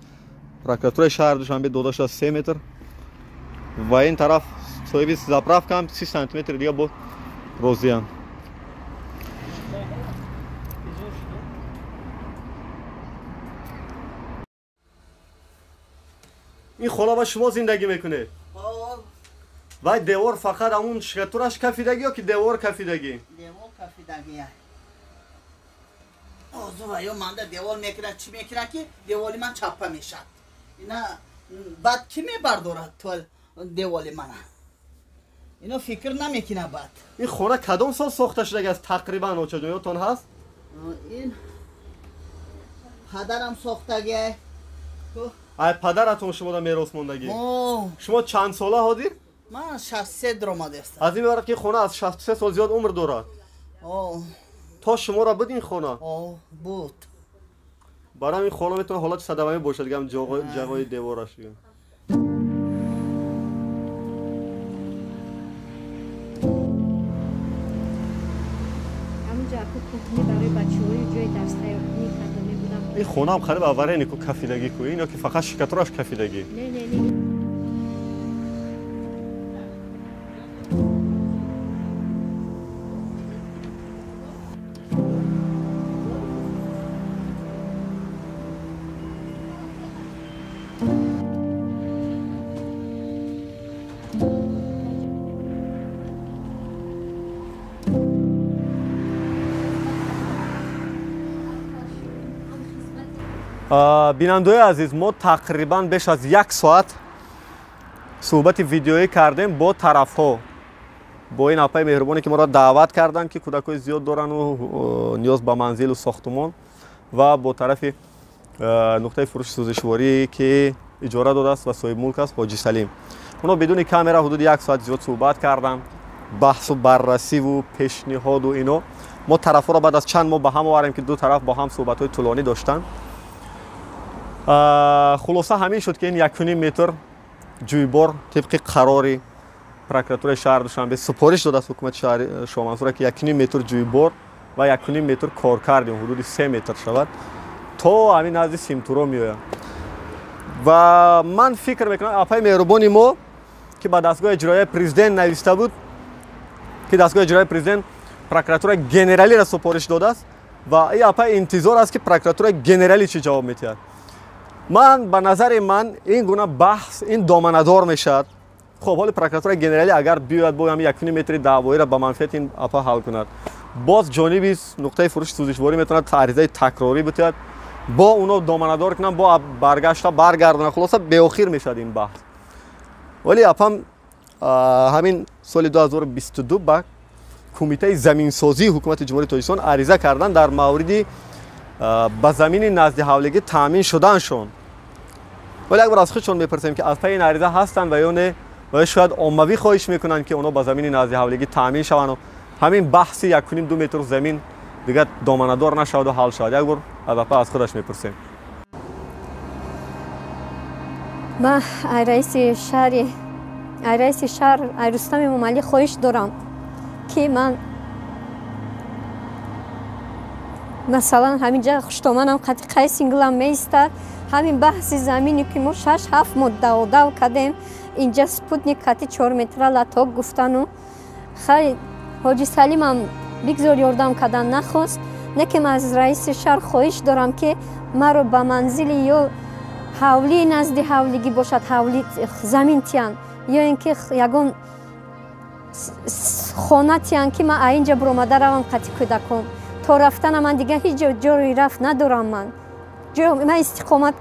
S2: прокуратураи шаҳри Душанбе дода шудааст 3 метр, ва ин тараф соҳиби заправка ҳам 30 сантиметр дига бо розианд. Ин хона ба шумо зиндагӣ мекунед? Вай девор фақат ҳамун шикатураш кафидагӣ ё ки девор кафидагӣ?
S4: Девор кафидагӣ. Озу ва ё манда девор мекунад, чӣ мекунад ки девори ман чаппа мешавад. Ина баъд кӣ мебардорад то деволи мана? Ино фикр намекунад баъд.
S2: Ин хона кадом сол сохта шудагиаст тақрибан, очаҷон, ёдтон ҳаст?
S4: Ин падарам сохтагӣ.
S2: Ай падаратон шумода мерос мондагӣ? Шумо чанд сола ҳозир?
S4: Ман 63 даромадаастам.
S2: Аз ин мебарад ки хона аз 63 сол зиёд умр дорад. То шуморо буд ин хона?
S4: Буд.
S2: Барои ин хона метавонад ҳолати садамавӣ бошад, дигар ҷағои девораш. Ин хонаам қариб аварени ку кафидагӣ ку, ин ё ки фақат шикатураш кафидагӣ?
S3: Не, не, не.
S2: Бинандаои азиз, мо тақрибан беш аз як соат суҳбати видеоӣ кардем бо тарафҳо, бо ин апаи меҳрубоне ки моро даъват карданд, ки кӯдакҳои зиёд дорану ниёз ба манзилу сохтумон, ва бо тарафи нуқтаи фурӯши сӯзишворӣ ки иҷора додааст ва соҳибмулк аст, Ҳоҷи Салим. Онҳо бидуни камера ҳудуди як соат зиёд суҳбат карданд, баҳсу баррасиву пешниҳоду ино. Мо тарафҳоро баъд аз чанд моҳ ба ҳам овардем, ки ду тараф бо ҳам суҳбатҳои тӯлонӣ доштанд. Хулоса ҳамин шуд, ки ин 1,5 метр ҷӯйбор тибқи қарори прокуратураи шаҳри Душанбе супориш додааст ҳукумати шаҳри Шоҳмансура, ки 1,5 метр ҷӯйбор ва 1,5 метр коркарди он ҳудуди 3 метр шавад, то ҳамин назди симтуро меояд. Ва ман фикр мекунам, апаи меҳрубони мо, ки ба дастгоҳи иҷроияи президент нависта буд, ки дастгоҳи иҷроияи президент прокуратураи генералиро супориш додааст, ва ин апай интизор аст, ки прокуратураи генералӣ чӣ ҷавоб медиҳад. Ман ба назари ман ин гуна баҳс ин доманадор мешавад. Хоб, ҳоли прокуратураи генералӣ агар биёяд, бо ҳамин 1,5 метри даъвоиро ба манфиати ин апа ҳал кунад, боз ҷониби нуқтаи фурӯши сӯзишворӣ метавонад аризаи такрорӣ битиҳад, бо уно доманадор кунанд, бо баргашта баргардонад. Хулоса беохир мешавад ин баҳс. Вале апам ҳамин соли 2022 ба кумитаи заминсозии ҳукумати Ҷумҳурии Тоҷикистон ариза карданд дар мавриди ба замини назди ҳавлигӣ таъмин шуданшон. Вале як бор аз худшон мепурсем, ки аз пайи ин ариза ҳастанд ва ё не, ва шояд оммавӣ хоҳиш мекунанд, ки онҳо ба замини назди ҳавлигӣ таъмин шаванд, ҳамин баҳси 1,5-2 метр замин дигар доманадор нашаваду ҳал шавад. Як бор аз апа аз худаш мепурсем.
S3: Ман ай раиси шаҳр, ай Рустам Эмомалӣ хоҳиш дорам, ки ман масалан ҳаминҷа хуштоманам қати қайсинглам меистад. Ҳамин баҳси замине, ки мо 6-7 моҳ даводав кардем, инҷа спутник қати 4 метра латок гуфтану хай Ҳоҷи Салимам бигзор ёрдам кардан нахост. Лекин аз раиси шаҳр хоҳиш дорам, ки маро ба манзили ё ҳавлии назди ҳавлигӣ бошад, ҳавли замин тиян, ё ин ки ягон хона тиян, ки ман аинҷа буромада равам қати кӯдакон. То рафтана ман дигар ҳеҷ ҷои рафт надорам. Ман ман истиқомат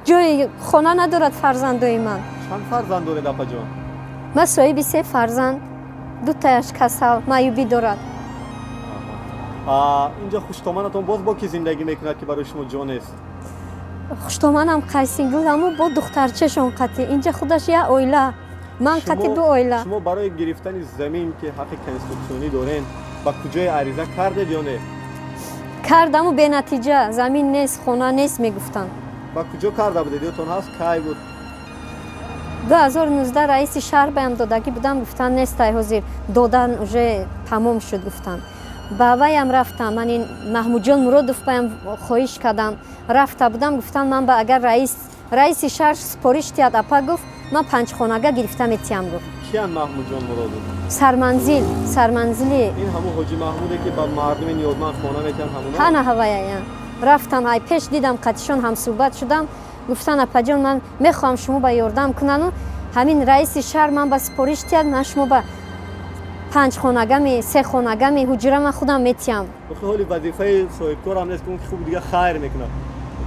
S3: ҷои хона надорад фарзандои ман.
S2: Чанд фарзанд доред, апаҷон?
S3: Ман соҳиби 3 фарзанд, дутаяш касал, маъюбӣ дорад.
S2: Инҷа хуштоманатон боз бо ки зиндагӣ мекунад, ки барои шумо ҷо нест?
S3: Хуштоманам қайсингуламу бо духтарчашон қатӣ. Инҷа худаш як оила, ман қатӣ 2 оила.
S2: Шумо барои гирифтани замин, ки ҳаққи конститутсионӣ дорен, ба куҷое ариза кардед ё не?
S3: Кардаму бенатиҷа, замин нест, хона нест мегуфтанд.
S2: Ба куҷо карда будед? Ёдтон ҳаст, кай буд?
S3: 2019 раиси шаҳр баям додагӣ будам, гуфтанд нест, ай ҳозир додан уже тамом шуд гуфтанд. Ба ваям рафтам, ман ин Маҳмудҷон Муродов баям хоҳиш кардам, рафта будам, гуфтанд ман ба агар раиси шаҳр супориш диҳад, апа гуфт, ман 5 хонага гирифта метиҳам гуфт.
S2: Киян Маҳмудҷон Муродов?
S3: Сарманзил, сарманзили.
S2: Ин ҳамун ҳоҷи Маҳмуде, ки ба мардуми ниёзманд хона метиҳанд, ҳамуна?
S3: Ҳана ҳаваяя. Рафтам, ай пеш дидам, қатишон ҳамсӯҳбат шудам, гуфтанд апаҷон, ман мехоҳам шумо ба ёрдам кунану ҳамин раиси шаҳр ман ба супориш диҳад, ман шумо ба 5 хонагами, 3 хонагами ҳуҷра ман худам метиҳам.
S2: Ҳоли вазифаи соҳибкорам нест, ки он ки хуб дига хайр мекунад,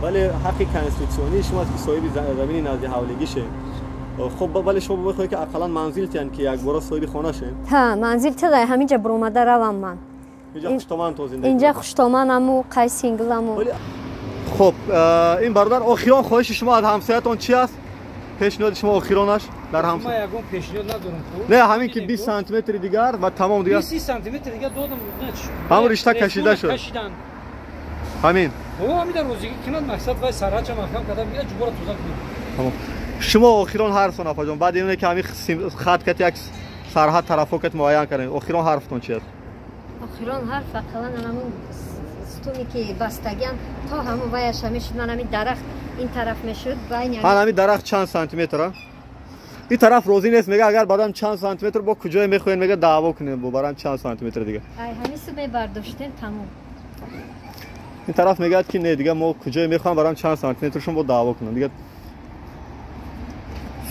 S2: вале ҳаққи конститутсионии шумо аст, ки соҳиби замини назди ҳавлигӣ шед. Хуб, вале шумо мехоҳед, ки ақаллан манзил тиҳанд, ки якбора соҳиби хона шед?
S3: Ҳа, манзил тиҳад, ҳаминҷа буромада равам ман.
S2: Инҷа хуштоман то зиндагӣ?
S3: Инҷа хуштоманаму қайсингиламу.
S2: Хуб, ин бародар, охирон хоҳиши шумо аз ҳамсоятон чи аст? Пешниҳоди шумо охиронаш дар ҳамсоя?
S1: Ман ягон пешниҳод надорам.
S2: Не, ҳамин ки 20 сантиметри дигар ва тамом дигар.
S1: 20 сантиметри дигар додам.
S2: Ҳамон ришта кашида шуд.
S1: Кашиданд.
S2: Ҳамин.
S1: Ҳамин розигӣ кунад, мақсад вай сарҳадша маҳкам карда бигирад, ҷубора тоза кунад.
S2: Шумо охирон ҳарфтон, апаҷон, баъд ине ки ҳамин хат кати як сарҳад тарафҳо кати муайян кардем, охирон ҳарфтон чи аст?
S3: Охирон ҳарф ақаллан ҳамун стуне ки бастагиам то ҳамун ваяша мешуд, ман ҳамин дарахт ин тараф мешуд.
S2: Ҳан ҳамин дарахт чанд сантиметр? Ин тараф розӣ нест, мега агар баъдам чанд сантиметр бо куҷое мехоҳем, мега даъво кунем, бо барам чанд сантиметр дига.
S3: Ай ҳамин су мебардоштем, тамом.
S2: Ин тараф мегӯяд ки не, дига мо куҷое мехоҳам барам чанд сантиметршон бо даъво кунам. Дига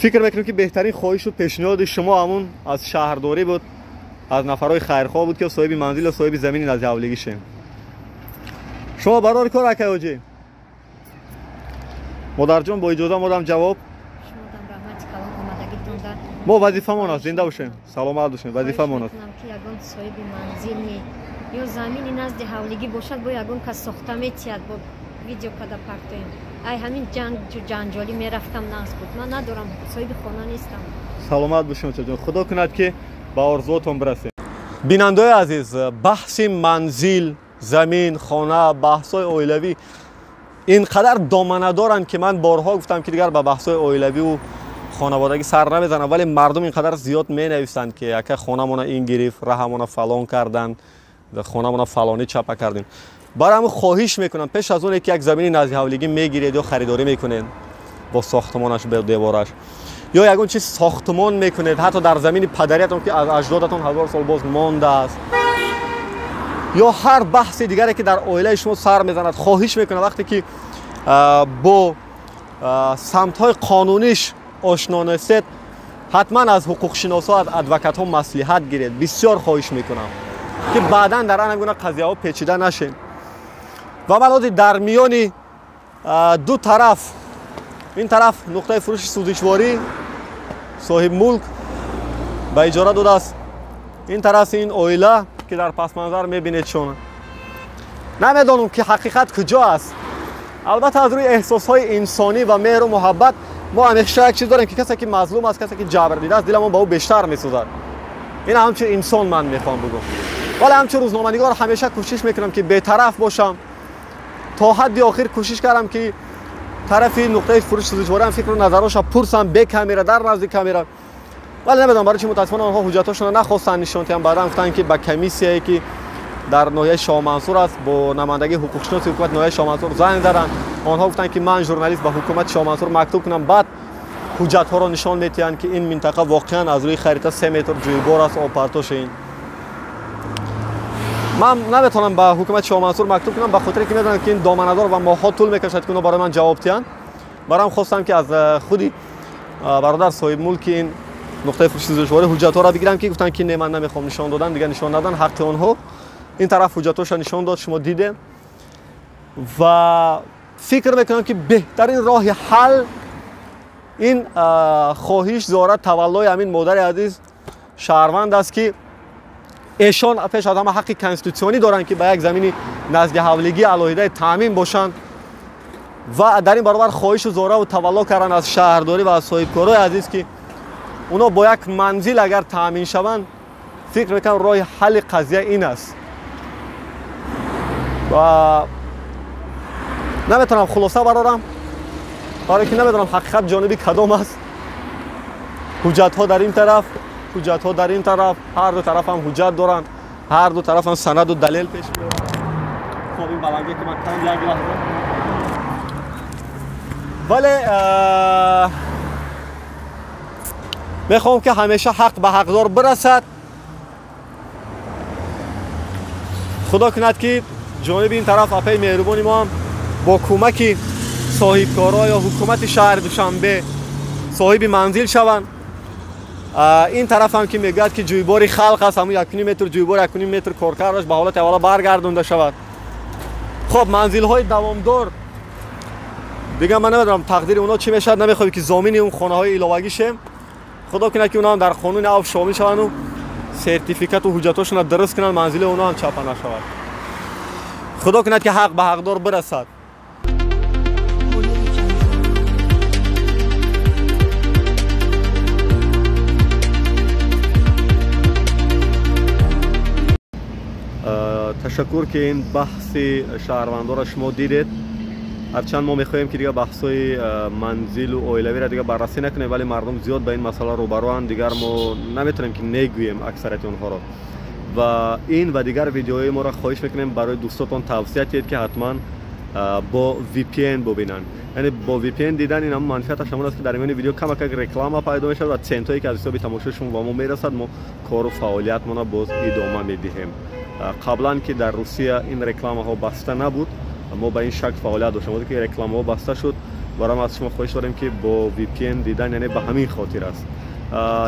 S2: фикр мекунем ки беҳтарин хоҳишу пешниҳоди шумо ҳамун аз шаҳрдорӣ буд, аз нафарҳои хайрхоҳ буд ки соҳиби манзил ва соҳиби замини назди ҳавлигӣ шем. Шумо барори кор акай ҳоҷӣ? Модарҷон, бо иҷоза модам ҷавоб. Мо вазифамон аст, зинда бошем, саломат бошем, вазифамон аст.
S3: Ки ягон соҳиби манзилни ё замини назди ҳавлигӣ бошад, бо ягон кас сохта метиҳад, бо видео када партоем. Ай ҳамин ҷанҷолӣ мерафтам, нағз буд. Ман надорам, соҳиби хона нестам.
S2: Саломат бошем, очаҷон. Худо кунад ки ба орзуотон бирасем. Бинандаои азиз, баҳси манзил, замин, хона, баҳсҳои оилавӣ ин қадар домана доранд ки ман борҳо гуфтам ки дигар ба баҳсҳои оилавиву хонаводагӣ сар намезанам, вале мардум ин қадар зиёд менависанд ки ака хонамона ин гирифт, раҳамона фалон карданд, хонамона фалонӣ чапа кардем. Барои ҳамин хоҳиш мекунам, пеш аз оне ки як замини назди ҳавлигӣ мегиред ё харидорӣ мекунед бо сохтмонаш, бо девораш, ё ягон чиз сохтмон мекунед, ҳатто дар замини падариятон ки аз аҷдодатон ҳазор сол боз мондааст, ё ҳар баҳси дигаре ки дар оилаи шумо сар мезанад, хоҳиш мекунам вақте ки бо самтҳои қонуниш ошно нестед, ҳатман аз ҳуқуқшиносҳо, аз адвокатҳо маслиҳат гиред. Бисёр хоҳиш мекунам ки баъдан дар ана гуна қазияҳо печида нашем. Ва ман ҳозир дар миёни ду тараф, ин тараф нуқтаи фурӯши сӯзишворӣ, соҳиб мулк ба иҷора додааст, ин тараф ин оила ки дар пасманзар мебинед шона. Намедонам ки ҳақиқат куҷо аст. Албатта аз рӯи эҳсосҳои инсонӣ ва меҳру муҳаббат мо ҳамеша як чиз дорем ки касе ки мазлум аст, касе ки ҷабр дидааст, диламон ба ӯ бештар месӯзад. Ин ҳамчун инсон ман мехоҳам бигӯм, вале ҳамчун рӯзноманигор ҳамеша кӯшиш мекунам ки бетараф бошам. То ҳадди охир кӯшиш кардам ки тарафи нуқтаи фурӯши сӯзишвориам фикру назароша пурсам, бе камера, дар назди камера, вале намедонам барои чи мутаассифона онҳо ҳуҷҷатҳошонро нахостанд нишон диҳанд. Баъдан гуфтанд ки ба комиссияе ки дар ноҳияи Шоҳмансур аст, бо намояндагии ҳуқуқшиноси ҳукумати ноҳияи Шоҳмансур занг заданд. Онҳо гуфтанд ки ман журналист ба ҳукумати Шоҳмансур мактуб кунам, баъд ҳуҷҷатҳоро нишон медиҳанд ки ин минтақа воқеан аз рӯи харита 3 метр ҷӯйбор аст, обпартош ин. Ман наметавонам ба ҳукумати Шоҳмансур мактуб кунам, ба хотире ки медонам ки ин доманадор ва моҳҳо тӯл мекашад ки онҳо барои ман ҷавоб диҳанд. Барам хостам ки аз худи бародар соҳибмулки ин нуқтаи фурӯши сӯзишворӣ ҳуҷҷатҳоро бигирам ки гуфтанд ки не, ман намехоҳам нишон додан, дигар нишон надан ҳаққи онҳо. Ин тараф ҳуҷҷатҳоша нишон дод, шумо дидем. Ва фикр мекунам ки беҳтарин роҳи ҳал ин хоҳиш зиёрат таваллои ҳамин модари азиз шаҳрванд аст ки эшон пеш аз ҳама ҳаққи конститутсионӣ доранд ки ба як замини назди ҳавлигӣ алоҳидаи таъмин бошанд ва дар ин баробар хоҳишу зораву тавалло карданд аз шаҳрдорӣ ва аз соҳибкорои азиз ки онҳо бо як манзил агар таъмин шаванд, фикр мекунам роҳи ҳалли қазия ин аст. Ва наметавонам хулоса барорам, барои ки намедонам ҳақиқат ҷониби кадом аст. Ҳуҷҷатҳо дар ин тараф, ҳуҷҷатҳо дар ин тараф, ҳар ду тараф ҳам ҳуҷҷат доранд, ҳар ду тараф ҳам санаду далел пеш меоранд. Хоб ин баландие ки ман канд як лаҳза, вале мехоҳам ки ҳамеша ҳақ ба ҳақдор бирасад. Худо кунад ки ҷониби ин тараф апаи меҳрубони мо ҳам бо кӯмаки соҳибкорҳо ё ҳукумати шаҳри Душанбе соҳиби манзил шаванд. Ин тараф ҳам ки мегӯяд ки ҷӯйбори халқ аст, ҳамун 1.5 метр ҷӯйбор, 1.5 метр коркардаш ба ҳолати аввала баргардонда шавад. Хоб манзилҳои давомдор дигар ман намедонам тақдири онҳо чӣ мешавад, намехоҳем ки зомини он хонаҳои иловагӣ шем. Худо кунад ки онҳо ҳам дар қонуни авф шомил шаванду сертификату ҳуҷҷатҳошонро дуруст кунанд, манзили онҳо ҳам чапа нашавад. Худо кунад ки ҳақ ба ҳақдор бирасад. Ташаккур, ки ин баҳси шаҳрвандонро шумо дидед. Ҳарчанд мо мехоҳем, ки дигар баҳсҳои манзилу оилавиро дигар баррасӣ накунем, вале мардум зиёд ба ин масъала рӯбароанд. Дигар мо наметавонем, ки негӯем аксарияти онҳоро. Ва ин ва дигар видеоҳои моро хоҳиш мекунем, барои дӯстотон тавсия диҳед, ки ҳатман бо VPN бубинанд. Яъне бо VPN дидан ин ҳам манфиаташ ҳамон аст, ки дар миёни видео камакак реклама пайдо мешавад ва центҳое, ки аз ҳисоби тамошои шумо ба мо мерасад, мо кору фаъолиятмонро боз идома медиҳем. Қаблан, ки дар Русия ин рекламаҳо баста набуд, мо ба ин шакл фаъолият доштем. Ки рекламаҳо баста шуд, барои мо аз шумо хоҳиш дорем, ки бо VPN дидан, яъне ба ҳамин хотир аст.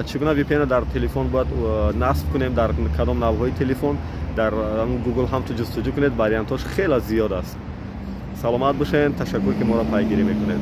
S2: Чӣ гуна VPN дар телефон бояд насб кунем, дар кадом навъҳои телефон, дар Google ҳам ту ҷустуҷӯ кунед, вариантҳош хеле зиёд аст. Саломат бошед, ташаккур, ки моро пайгирӣ мекунед.